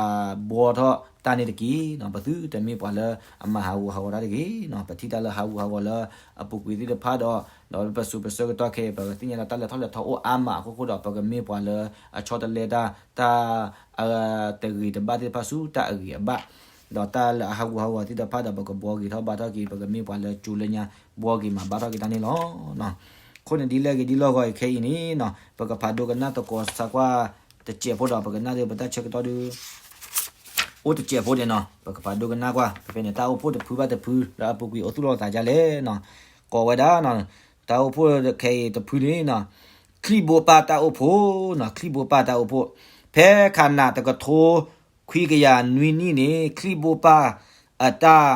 ဘှီထီၣ်တၢ်န့ၣ်တက့ၢ်. ပသုတမ့ၢ်ပှၤလၢအမၤဟးဂူာ်ဟးဂီၤတၢ်တဂ့ၤ. ပထံၣ်တၢ်လၢဟးဂူာ်ဟးဂီၤလၢအပူၤကွံာ်သ့ၣ်တဖၣ်ဒီး ဒီးပစိၤပဆၢကတီၢ်ခဲအံၤ ပကသ့ၣ်ညါဒီးတၢ်လဲၤထီၣ်လဲၤထီအိၣ်အါမးအဃိဃိဒီး ပကမ့ၢ်ပှၤလၢအဆီတလဲတၢ် တၢ် တဂ့ၤတဘၣ်သ့ၣ်တဖၣ်ဆူတၢ်အဂ့ၤအဘၣ်, ဒီးတၢ်လၢအဟးဂူာ်ဟးဂီၤသ့ၣ်တဖၣ်ဒီး ပကဘှီဂ့ၤထီၣ်ဘါထီၣ်က့ၤ ပကမ့ၢ်ပှၤလၢကၠိလၢညါ ဘှီဂ့ၤမၤဘါထီၣ်က့ၤတၢ်န့ၣ်လီၤ. အဃိန့ၣ်ဒ်လဲၣ်ဂ့ၤဒ်လဲၣ်ဂ့ၤခဲအံၤန့ၣ် ပကဖးဒိကနၣ်သကိးစၢ်ကွၢ်တစဲးဖိဒီး ပကနၣ်ဒုးပတၢ်ဆၢကတီၢ်ဒုး အိၣ်တစဲးဖိန့ၣ်နီၤ. ပကဖးဒိကနၣ်ကွၢ် ပဖဲန့ၣ် တၢ်အိၣ်ဖှိၣ်တဖုဘၣ်တဖု လၢအပူၤကွံာ်အိၣ်သူၣ်လီၤသးဒ်လဲၣ်နီၤ. ကိးဝဲဒၣ် တၢ်အိၣ်ဖှိၣ်ခဲအံၤတဖုန့ၣ်နီၤ ချံၣ်ဘိပၢ်တၢ်အိၣ်ဖှိၣ်နီၤ. ချံၣ်ဘိပၢ်တၢ်အိၣ်ဖှိၣ် ဖဲခးနးတကထိ ခွံကယၤနွံနံၣ်န့ၣ် ချံၣ်ဘိပၢ်အတၢ်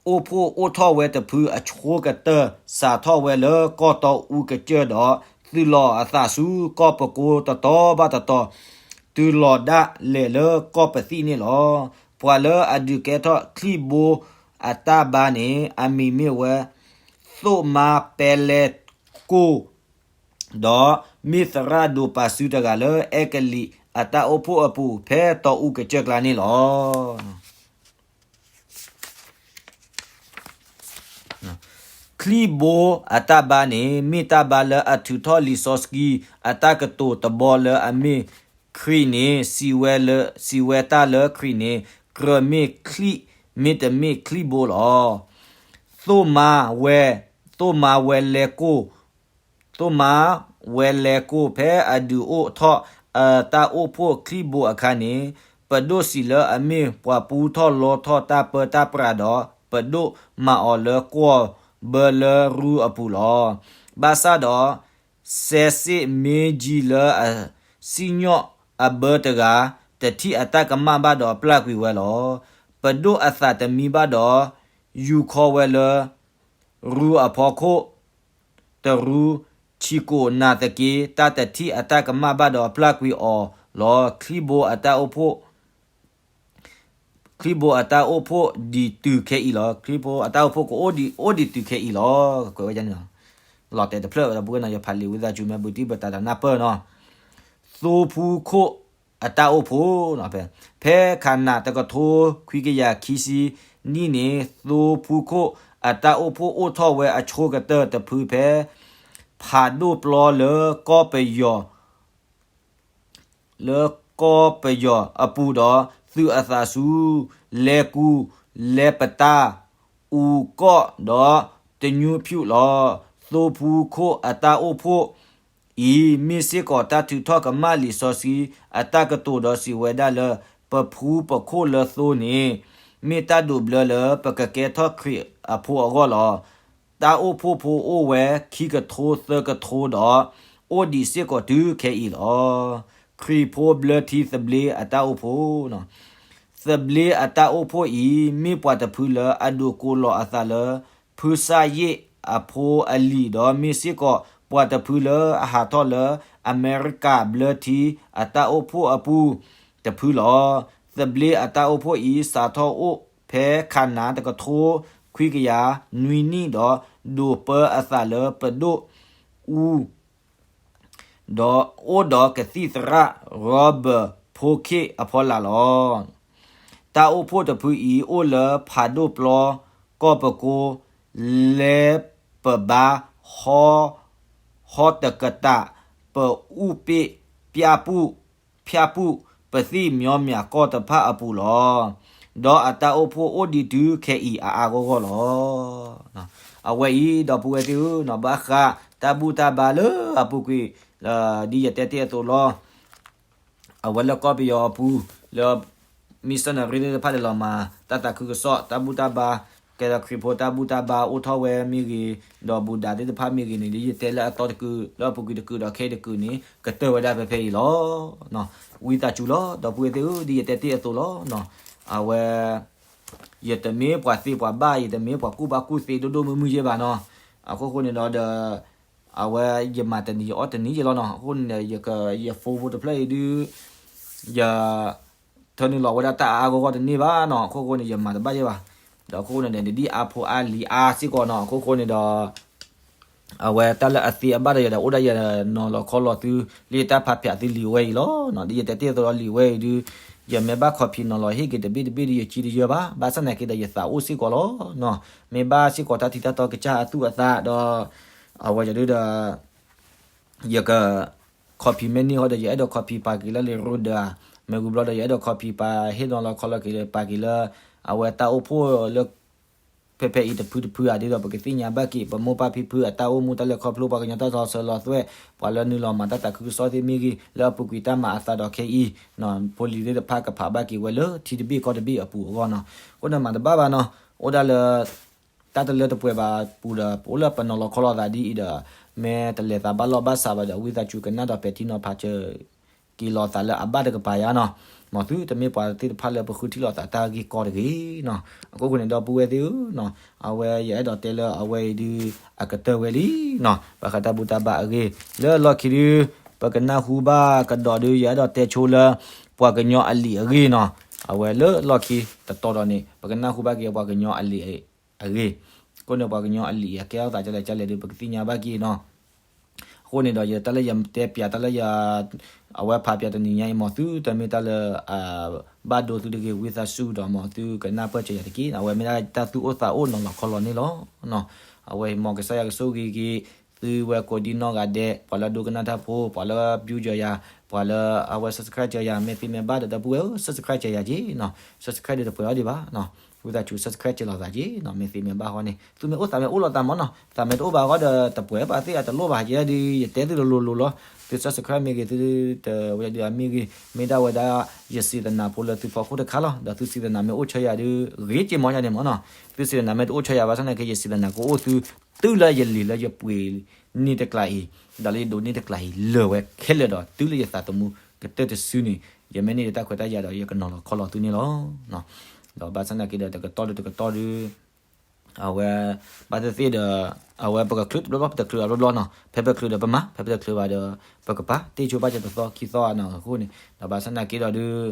အိၣ်ဖှိၣ်အိၣ်ထီၣ်ဝဲတဖုအဆိကတၢၢ် စးထီၣ်ဝဲလၢကီၢ်တီအူကစၢၢ်ဒီး သုးလီၤအသးဆူကီၢ်ပကိတတီဘၣ်တတီ, တုၤလီၤဒၣ်လဲာ်လၢကီၢ်ပသံၣ်န့ၣ်လီၤ. ပှၤလၢအဒုးကဲထီၣ်ချံၣ်ဘိအတၢ်ဘါန့ၣ် အမံၤမ့ၢ်ဝဲ သိၣ်မါပဲလဲကိၢ် ဒီးမ့ၢ်သရၣ်ဒိၣ်ပာ်စုတဂၤလၢအဲကလံးအတၢ်အိၣ်ဖှိၣ်အပူၤ ဖဲတီအူကစၢၢ်ကျါန့ၣ်လီၤ. ချံၣ်ဘိအတၢ်ဘါန့ၣ် မ့ၢ်တၢ်ဘါလၢအထုးထီၣ်လံာ်စီဆှံအတၢ်ကတိၤတဘီလၢအမ့ၢ် ခရံာ်န့ၣ် စံးဝဲတၢ်လၢခရံာ်န့ၣ် ကြၢးမ့ၢ်ချံၣ် မ့တမ့ၢ်ချံၣ်ဘိလီၤ. သိၣ်မါဝဲ, သိၣ်မါဝဲလဲကိၢ် သိၣ်မါဝဲလဲကိၢ် ဖဲအဒုးအိၣ်ထီၣ်အတၢ်အိၣ်ဖှိၣ်ချံၣ်ဘိအခါန့ၣ် ပဒိၣ်စံးလၢအမ့ၢ်ပှၤပူထီၣ်လီထီၣ်တၢ်ပၢတၢ်ပြးဒီး ပဒိၣ်မၤအီၤလၢကွီၢ်ဘၢလၢရူအပူၤလီၤ. ဘၣ်ဆၣ်ဒီး စဲးစ့ၣ်မ့ကၠံလၢအစံၣ်ညီၣ်အဘၢတဂၤ တထံၣ်အတၢ်ကမၣ်ဘၣ်ဒီးပျၢ်ကွံာ်ဝဲလီၤ. ပဒိၣ်အသးတမံဘၣ်ဒီး ယူၤခီဝဲလၢ ရူအဖီခိၣ် တရူး ဆံးကိာ်နၤသက့ တၢ်တထံၣ်အတၢ်ကမၣ်ဘၣ်ဒီးပျၢ်ကွံာ်အီၤလီၤ. ချံၣ်ဘိအတၢ်အိၣ်ဖှိၣ် ချံၣ်ဘိအတၢ်အိၣ်ဖှိၣ်ဒံးတုၤခဲအံၤလီၤ. ချံၣ်ဘိအတၢ်အိၣ်ဖှိၣ်ကအိၣ်ဒံး အိၣ်ဒံးတုၤခဲအံၤလီၤ. ကွဲးဝဲဒ်န့ၣ်လီၤ. လီၤတဲာ်တဖျၢၣ်ဒီပုၢ်ဝဲၢ်နီၤ ယဖးလံာ်ဝံသးစူၤမ့ၢ်ဘုတံၢ်ဘၢတၢ်ဒီးနၢ်ပၢၢ်နီၤ. သိဖူခိၣ်အတၢ်အိၣ်ဖှိၣ်, ဖဲခးနးတကထိခွံကယၤခံဆံနံၣ်န့ၣ် သိဖူခိၣ်အတၢ်အိၣ်ဖှိၣ်အိၣ်ထီၣ်ဝဲအဆိကတၢၢ်တဖုဖဲ ဖးဒိၣ်ပျီလၢကီၢ်ပယီၤ လၢကီၢ်ပယီၤအပူၤဒီး သုးအသးဆူ လဲၤကူၣ်, လဲၤပတာ်, အူကီၢ်ဒီးတညူဖၠူၣ်လီၤ. သိဖူခိၣ်အတၢ်အိၣ်ဖှိၣ်အံၤ မ့ၢ်စ့ၢ်ကီးတၢ်ထုးထီၣ်ကမၣ်လံာ်စီဆှံအတၢ်ကတိၤဒီးစံးဝဲဒၣ်လၢ ပဖူပခိၣ်လၢသိန့ၣ် မ့ၢ်တၢ်ဒိးဘျၢလၢပကကဲထီၣ်ခရံာ်အဖိအဂီၢ်လီၤ. တၢ်အိၣ်ဖှိၣ်ဖိအိၣ်ဝဲခံကထိသၢကထိဒီး အိၣ်ဒံးစ့ၢ်ကီးတုၤခဲအံၤလီၤ. ခရံာ်ဖိဘျၢထံသဘျ့အတၢ်အိၣ်ဖှိၣ်, သဘျ့အတၢ်အိၣ်ဖှိၣ်အံၤ မ့ၢ်ပှၤတဖုလၢအဒိးကိးလီၤအသးလၢ ဖုစၢ်ယ့ၣ်အဖိအလံၤ ဒီးမ့ၢ်စ့ၢ်ကီးပှၤတဖုလၢအဟးထီၣ်လၢအမဲရကၤဘျၢထံအတၢ်အိၣ်ဖှိၣ်အပူၤတဖုလီၤ. သဘျ့အတၢ်အိၣ်ဖှိၣ်အံၤ စးထီၣ်အိၣ်ဖဲခးနးတကထိခွံကယၤနွံနံၣ်ဒီး ဒိးပၢအသးလၢပဒိၣ်အူ ဒီးအိၣ်ဒီးကသံၣ်သရၣ် Robert ဖိခ့ၣ်အဖီလာ်လီၤ. တၢ်အိၣ်ဖှိၣ်တဖုအံၤ အိၣ်လၢဖးဒိၣ်ပျီ ကီၢ်ပကိ လဲၤပဘါ ဟီ ဟီတကတး ပအူပ့ၣ် ပျၢ်ပူၣ် ဖၠၣ်ပူၣ် ပသံၣ်မၠီမၠးကီၢ်တဖၣ်အပူၤလီၤ. ဒီးအတၢ်အိၣ်ဖှိၣ်အိၣ်ဒံးတုၤခဲအံၤအါအါဂီၢ်ဂီၢ်လီၤ. အဝဲအံၤ ဒီပုၢ်ဝဲၢ်သ့ၣ်ဧၢ, ဘၣ်ဃးတၢ်ဘူၣ်တၢ်ဘါလၢအပူၤကွံာ် ဒ်ယတဲတ့ၢ်အသိးလီၤ. အဝဲလၢကီၢ်ပယီၤအပူၤ လၢ missionary သ့ၣ်တဖၣ်လဲၤလီၤမၤ တၢ်သးခုကစီၣ် တၢ်ဘူၣ်တၢ်ဘါ ကဲဒီးခရံာ်ဖိတၢ်ဘူၣ်တၢ်ဘါအိၣ်ထီၣ်ဝဲမ့ၢ်ဂ့ၤ, ဒီးဘူၣ်ဒးသ့ၣ်တဖၣ်မ့ၢ်ဂ့ၤန့ၣ် ဒ်ယတဲလၢအသီတကုာ် လၢအပူၤကွံာ်တကုာ်ဒီးခဲအံၤတကုာ်န့ၣ် ကတၢၢ်ဝဲဒၣ်ဖဲဖဲအံၤလီၤ. ဝံသးစူၤလီၤ ဒီပုၢ်ဝဲၢ်သ့ၣ်ဧၢ, ဒ်ယတဲတ့ၢ်အသိးလီၤ. အဝဲ ယတမ့ၢ်ပှၤသ့ပှၤဘၣ်, ယတမ့ၢ်ပှၤကူၣ်ဘၣ်ကူၣ်သ့ဒိၣ်ဒိၣ်မုၢ်မုၢ်ယဲၢ်ဘၣ်နီၤ. အခိၣ်ဃိန့ၣ်ဒီး အဝဲယမၤတနံၤယအီၣ်တနံၤယဲၢ်လီၤနီၤ. အဃိန့ၣ်ဒီး ယ phone ဖိတဖျၢၣ်အံၤဒုး ယ ထၢနုာ်လီၤဝဲဒၣ်တၢ်အါအါဂီၢ်ဂီၢ်တန့ၢ်ဘၣ်နီၤ. အခိၣ်ဃိန့ၣ် ယမၤတဘၣ်ယဲၢ်ဘၣ်. ဒီးအခိၣ်ဃိန့ၣ်ဒီး နဒ်အါဖိအါလံၤအါစ့ၢ်ကီးနီၤ. အခိၣ်ဃိန့ၣ်ဒီး အဝဲတၢ်လၢအသ့အဘၣ်ဒီးယၤဒီး အိၣ်ဒၣ်ယၤနီၤလီၤခီလီၤသု လၢတၢ်ဖးဖျါသုလံာ်ဝဲအံၤလီၤ. ဒ်ယတဲတ့ၢ်အသိးဒီးလံာ်ဝဲအံၤဒုး ယမ့ၢ်ဘၣ် copy နီၤလီၤဟ့ၣ်က့ၤတဘ့ၣ်တဘ့ၣ်ဒီး ယကံတယၢဘၣ်. ဘၣ်ဆၣ်သနာ်က့ဒီး ယသးအိၣ်စ့ၢ်ကီးလီၤ. မ့ၢ်ဘၣ်စ့ၢ်ကီးတၢ်ထံတၢ်တီကစၢ်အသူၣ်အသးဒီး အဝဲယဒုးဒီး ယက copy မ့ၢ်န့ၢ်ဟီဒီး ယအဲၣ်ဒိး copy ပာ်က့ၤလၢလံာ်ရိဒၢဧါ, မ့ၢ်ဂ့ၤဘျီဒီး ယအဲၣ်ဒိး copy ပာ်ဟ့ၣ်နီၤလီၤခီလီၤက့ၤ ပာ်က့ၤလၢ အဝဲတၢ်အိၣ်ဖှိၣ်လၢ ဖဲဖဲအံၤတဖုတဖုဧါ ဒ်သိးပကသ့ၣ်ညါဘၣ်က့ၤ ပမိၢ်ပၢ်ဖံဖုအတၢ်အိၣ်မူ တၢ်လဲၤခီဖျိ ပှၤကညီတၢ်စီဆၢလီၤသွဲၣ် ပှၤလၢနုာ်လီၤမၤတၢ်သးခုကစီၣ်သ့ၣ်မ့ၢ်ဂ့ၤ လၢအပူၤကွံာ်တၢ်မၤအသးဒီးခဲအံၤ ဖိလံၤသ့ၣ်တဖၣ်ကဖးဘၣ်က့ၤဝဲလၢထံတဘ့ၣ်ကီၢ်တဘ့ၣ်အပူၤအဂီၢ်နီၤ. အဃိန့ၣ်မၤတဘၣ်ဘၣ်နီၤ, အိၣ်ဒၣ်လၢ တၢ်တလၢတပှဲၤဘၣ်ပူၤဒီး ပအိၣ်လၢပနီၤလီၤခီလီၤသးဒ်အံၤဒီး မ့ၢ်တလဲၤသးဘၣ်လီၢ်ဘၣ်စးဘၣ်ဒီး ဝံသးစူၤကနၣ်ဒီးပဲာ်ထံနီၤဖးစၢၤ က့ၤလီၤသးလၢအဘၣ်တကပၤယါနီၤ. မ်သုတမ့ၢ်ပှၤသ့ၣ်တဖၣ်လၢပဃုထံၣ်လိာ်သးတၢ်ဂ့ၢ်ကီတဂ့ၤနီၤ. အခိၣ်ဃိန့ၣ် ဒီပုၢ်ဝဲၢ်သ့ၣ်ဧၢနီၤ, အဝဲယအဲၣ်ဒိးတဲလၢအဝဲအံၤဒုး အကတၢၢ်ဝဲလံနီၤ, ဘၣ်ဃးတၢ်ဘူၣ်တၢ်ဘါအဂ့ၢ်, လၢလီၢ်ခံဒုး ပကနၢ်ဟူဘၣ်ကဒီးဒုး ယအဲၣ်ဒိးတဲဆိလၢ ပှၤကညီအလံာ်အဂ့ၢ်နီၤ. အဝဲလၢလီၢ်ခံတတီၤဒီးန့ၣ် ပကနၢ်ဟူဘၣ်က့ၤပှၤကညီအလံာ်အဂ့ၢ်, အဃိန့ၣ် ပှၤကညီအလံာ်အကဲထီၣ်သးဒ်လဲၣ်ဒ်လဲၣ်ဒုး ပကသ့ၣ်ညါဘၣ်က့ၤနီၤ. အဃိန့ၣ်ဒီး ယတၢ်လၢယတဲပၠး တၢ်လၢယ အဝဲဖးပၠးတနံၤညါအံၤ မ်သုတမ့ၢ်တၢ်လၢ ဘၣ်ဒိသုတဂ့ၤ ဝံသးစူၤဒီး မ်သုကနၢ်ပၢၢ်စၢၤယၤတက့ၢ်. အဝဲမ့ၢ်ဒၣ်တၢ်သူၣ်အိၣ်သးအိၣ်နီၤလီၤခီလီၤန့ၣ်လီၤ. အဝဲမ်ကစၢ်ယွၤကဆိၣ်ဂ့ၤက့ၤ သုဝဲကိးဒံနီၢ်ဂၤဒဲး, ပှၤလၢဒိကနၣ်တၢ်ဖိ, ပှၤလၢ view စၢၤယၤ, ပှၤလၢအဝဲ subscribe စၢၤယၤ, မ့ၢ်သ့မ့ၢ်ဘၣ်ဒီး ဒီပုၢ်ဝဲၢ်ဧၢ subscribe စၢၤယၤက့ၤနီၤ. subscribe ဒုးတပှဲၤအီၤဒံးဘၣ်နီၤ. ဝံသးစူၤ subscribe စၢၤလိာ်သးက့ၤနီၤ. မ့ၢ်သ့မ့ၢ်ဘၣ်ဃီန့ၣ် သုမ့ၢ်အိၣ်သးမ့ၢ်အိၣ်လိာ်သးမ့ၢ်နီၤ, သးမ့ၢ်တအိၣ်ဘၣ်ဃီဒီး တပှဲၤဘၣ်သ့ၣ်အတလိၣ်ဘၣ်က့ၤဒုး ယတဲသုတလိၤလိၤလီၤ. သု subscribe မ့ၢ်ဂ့ၤ သုတဝဲဒုးအမ့ၢ်ဂ့ၤ, မ့ၢ်ဒၣ်ဝဲဒၣ် ယစံးသနာ်ဖိလၢသုဖီခိၣ်တခါလီၤ. ဒီးသုစံးသနာ်မ့ၢ်အိၣ်ဆၢယၤဒုး ဂ့ၤက့ၤမ့ၢ်ယၤန့ၣ်မ့ၢ်နီၤ. သုစံးသနာ်မ့ၢ်တအိၣ်ဆၢယၤဘၣ်ဆၣ်သနာ်က့ ယစံးသနာ်ကအိၣ်သု တုၤလၢယလံၤလၢယပှ့ၤန့ၢ်တကျးအံၤ, ဒီးလၢယဒိးန့ၢ်တကျးအံၤ လၢာ်ဝဲခဲလၢာ်ဒီး တုၤလၢယသးသမူကတၢၢ်တစုန့ၣ် ယမ့ၢ်န့ၢ်တၢ်ခွဲးတၢ်ယာ်ဒီး ယကနီၤလီၤခီလီၤသုန့ၣ်လီၤ. ဒီးဘၣ်ဆၣ်သနာ်က့ဒီး တကတီၢ်ဒုးတကတီၢ်ဒုး အဝဲ ဘၣ်သ့ၣ်သ့ၣ်ဒီး အဝဲပကချုးတဘျီဘျီ ပတချုးအဘျီဘျီနီၤ. ဖဲပချုးဒီးပမၤ, ဖဲပတချုးဘၣ်ဒီး ပကပာ် တ့ၢ်ဆိဘၣ်စၢၤတသီခံသီအနီၤအဃိန့ၣ်, ဒီးဘၣ်ဆၣ်သနာ်က့ဒီးဒုး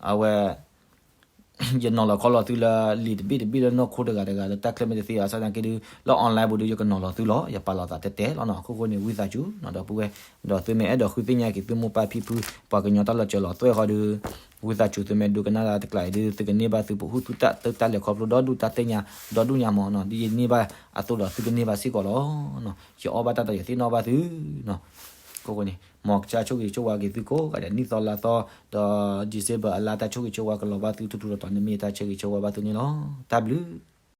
အဝဲ ယနီၤလီၤခီလီၤသုလၢလံာ်တဘ့ၣ်တဘ့ၣ်လၢနီၢ်ခိတဂၤတဂၤလၢတၢ်ချၢမ့ၢ်တသ့ဘၣ်ဆၣ်သနာ်က့ဒုး လၢ online ပူၤဒုး ယကနီၤလီၤသုလီၤ. ယပာ်လီၤသးတဲတဲလီၤနီၤ. အခိၣ်ဃိန့ၣ် ဝံသးစူၤနီၤ ဒီပုၢ်ဝဲၢ်, ဒီးသုမ့ၢ်အဲၣ်ဒိးဃုသ့ၣ်ညါက့ၤသုမိၢ်ပၢ်ဖံဖု ပှၤကညီတၢ်လီၤစၢၤလီၤသွဲၣ်ဃီဒုး ဝံသးစူၤသုမ့ၢ်ဒိကနၣ်တၢ်တကျးအံၤဒုး သုကန့ၢ်ဘၣ်သုပဟူသုတၢ် သုတၢ်လဲၤခီဖျိဒီဒူၣ် တၢ်သ့ၣ်ညါ ဒီဒူၣ်ညါမ့ၢ်နီၤ ဒ်ယန့ၢ်ဘၣ်အသိးဒီးသုကန့ၢ်ဘၣ်စ့ၢ်ကီးလီၤ. ယအီၣ်ဘၣ်တၢ်ဒီးယသ့ၣ်နီၣ်ဘၣ်သုနီၤ. အခိၣ်ဃိန့ၣ် မ်ကစၢ်ဆိၣ်ဂ့ၤဆိၣ်ဝါက့ၤသုကိးဂၤဒဲး နံၣ်သီလါသီ ဒီး December အလါတၢ်ဆိၣ်ဂ့ၤဆိၣ်ဝါကလီၤဘၣ်သုထူထူတီၤတီၤန့ၣ်မ့ၢ်တၢ်ဆိၣ်ဂ့ၤဆိၣ်ဝါဘၣ်သုန့ၣ်လီၤ. တၢ်ဘျုး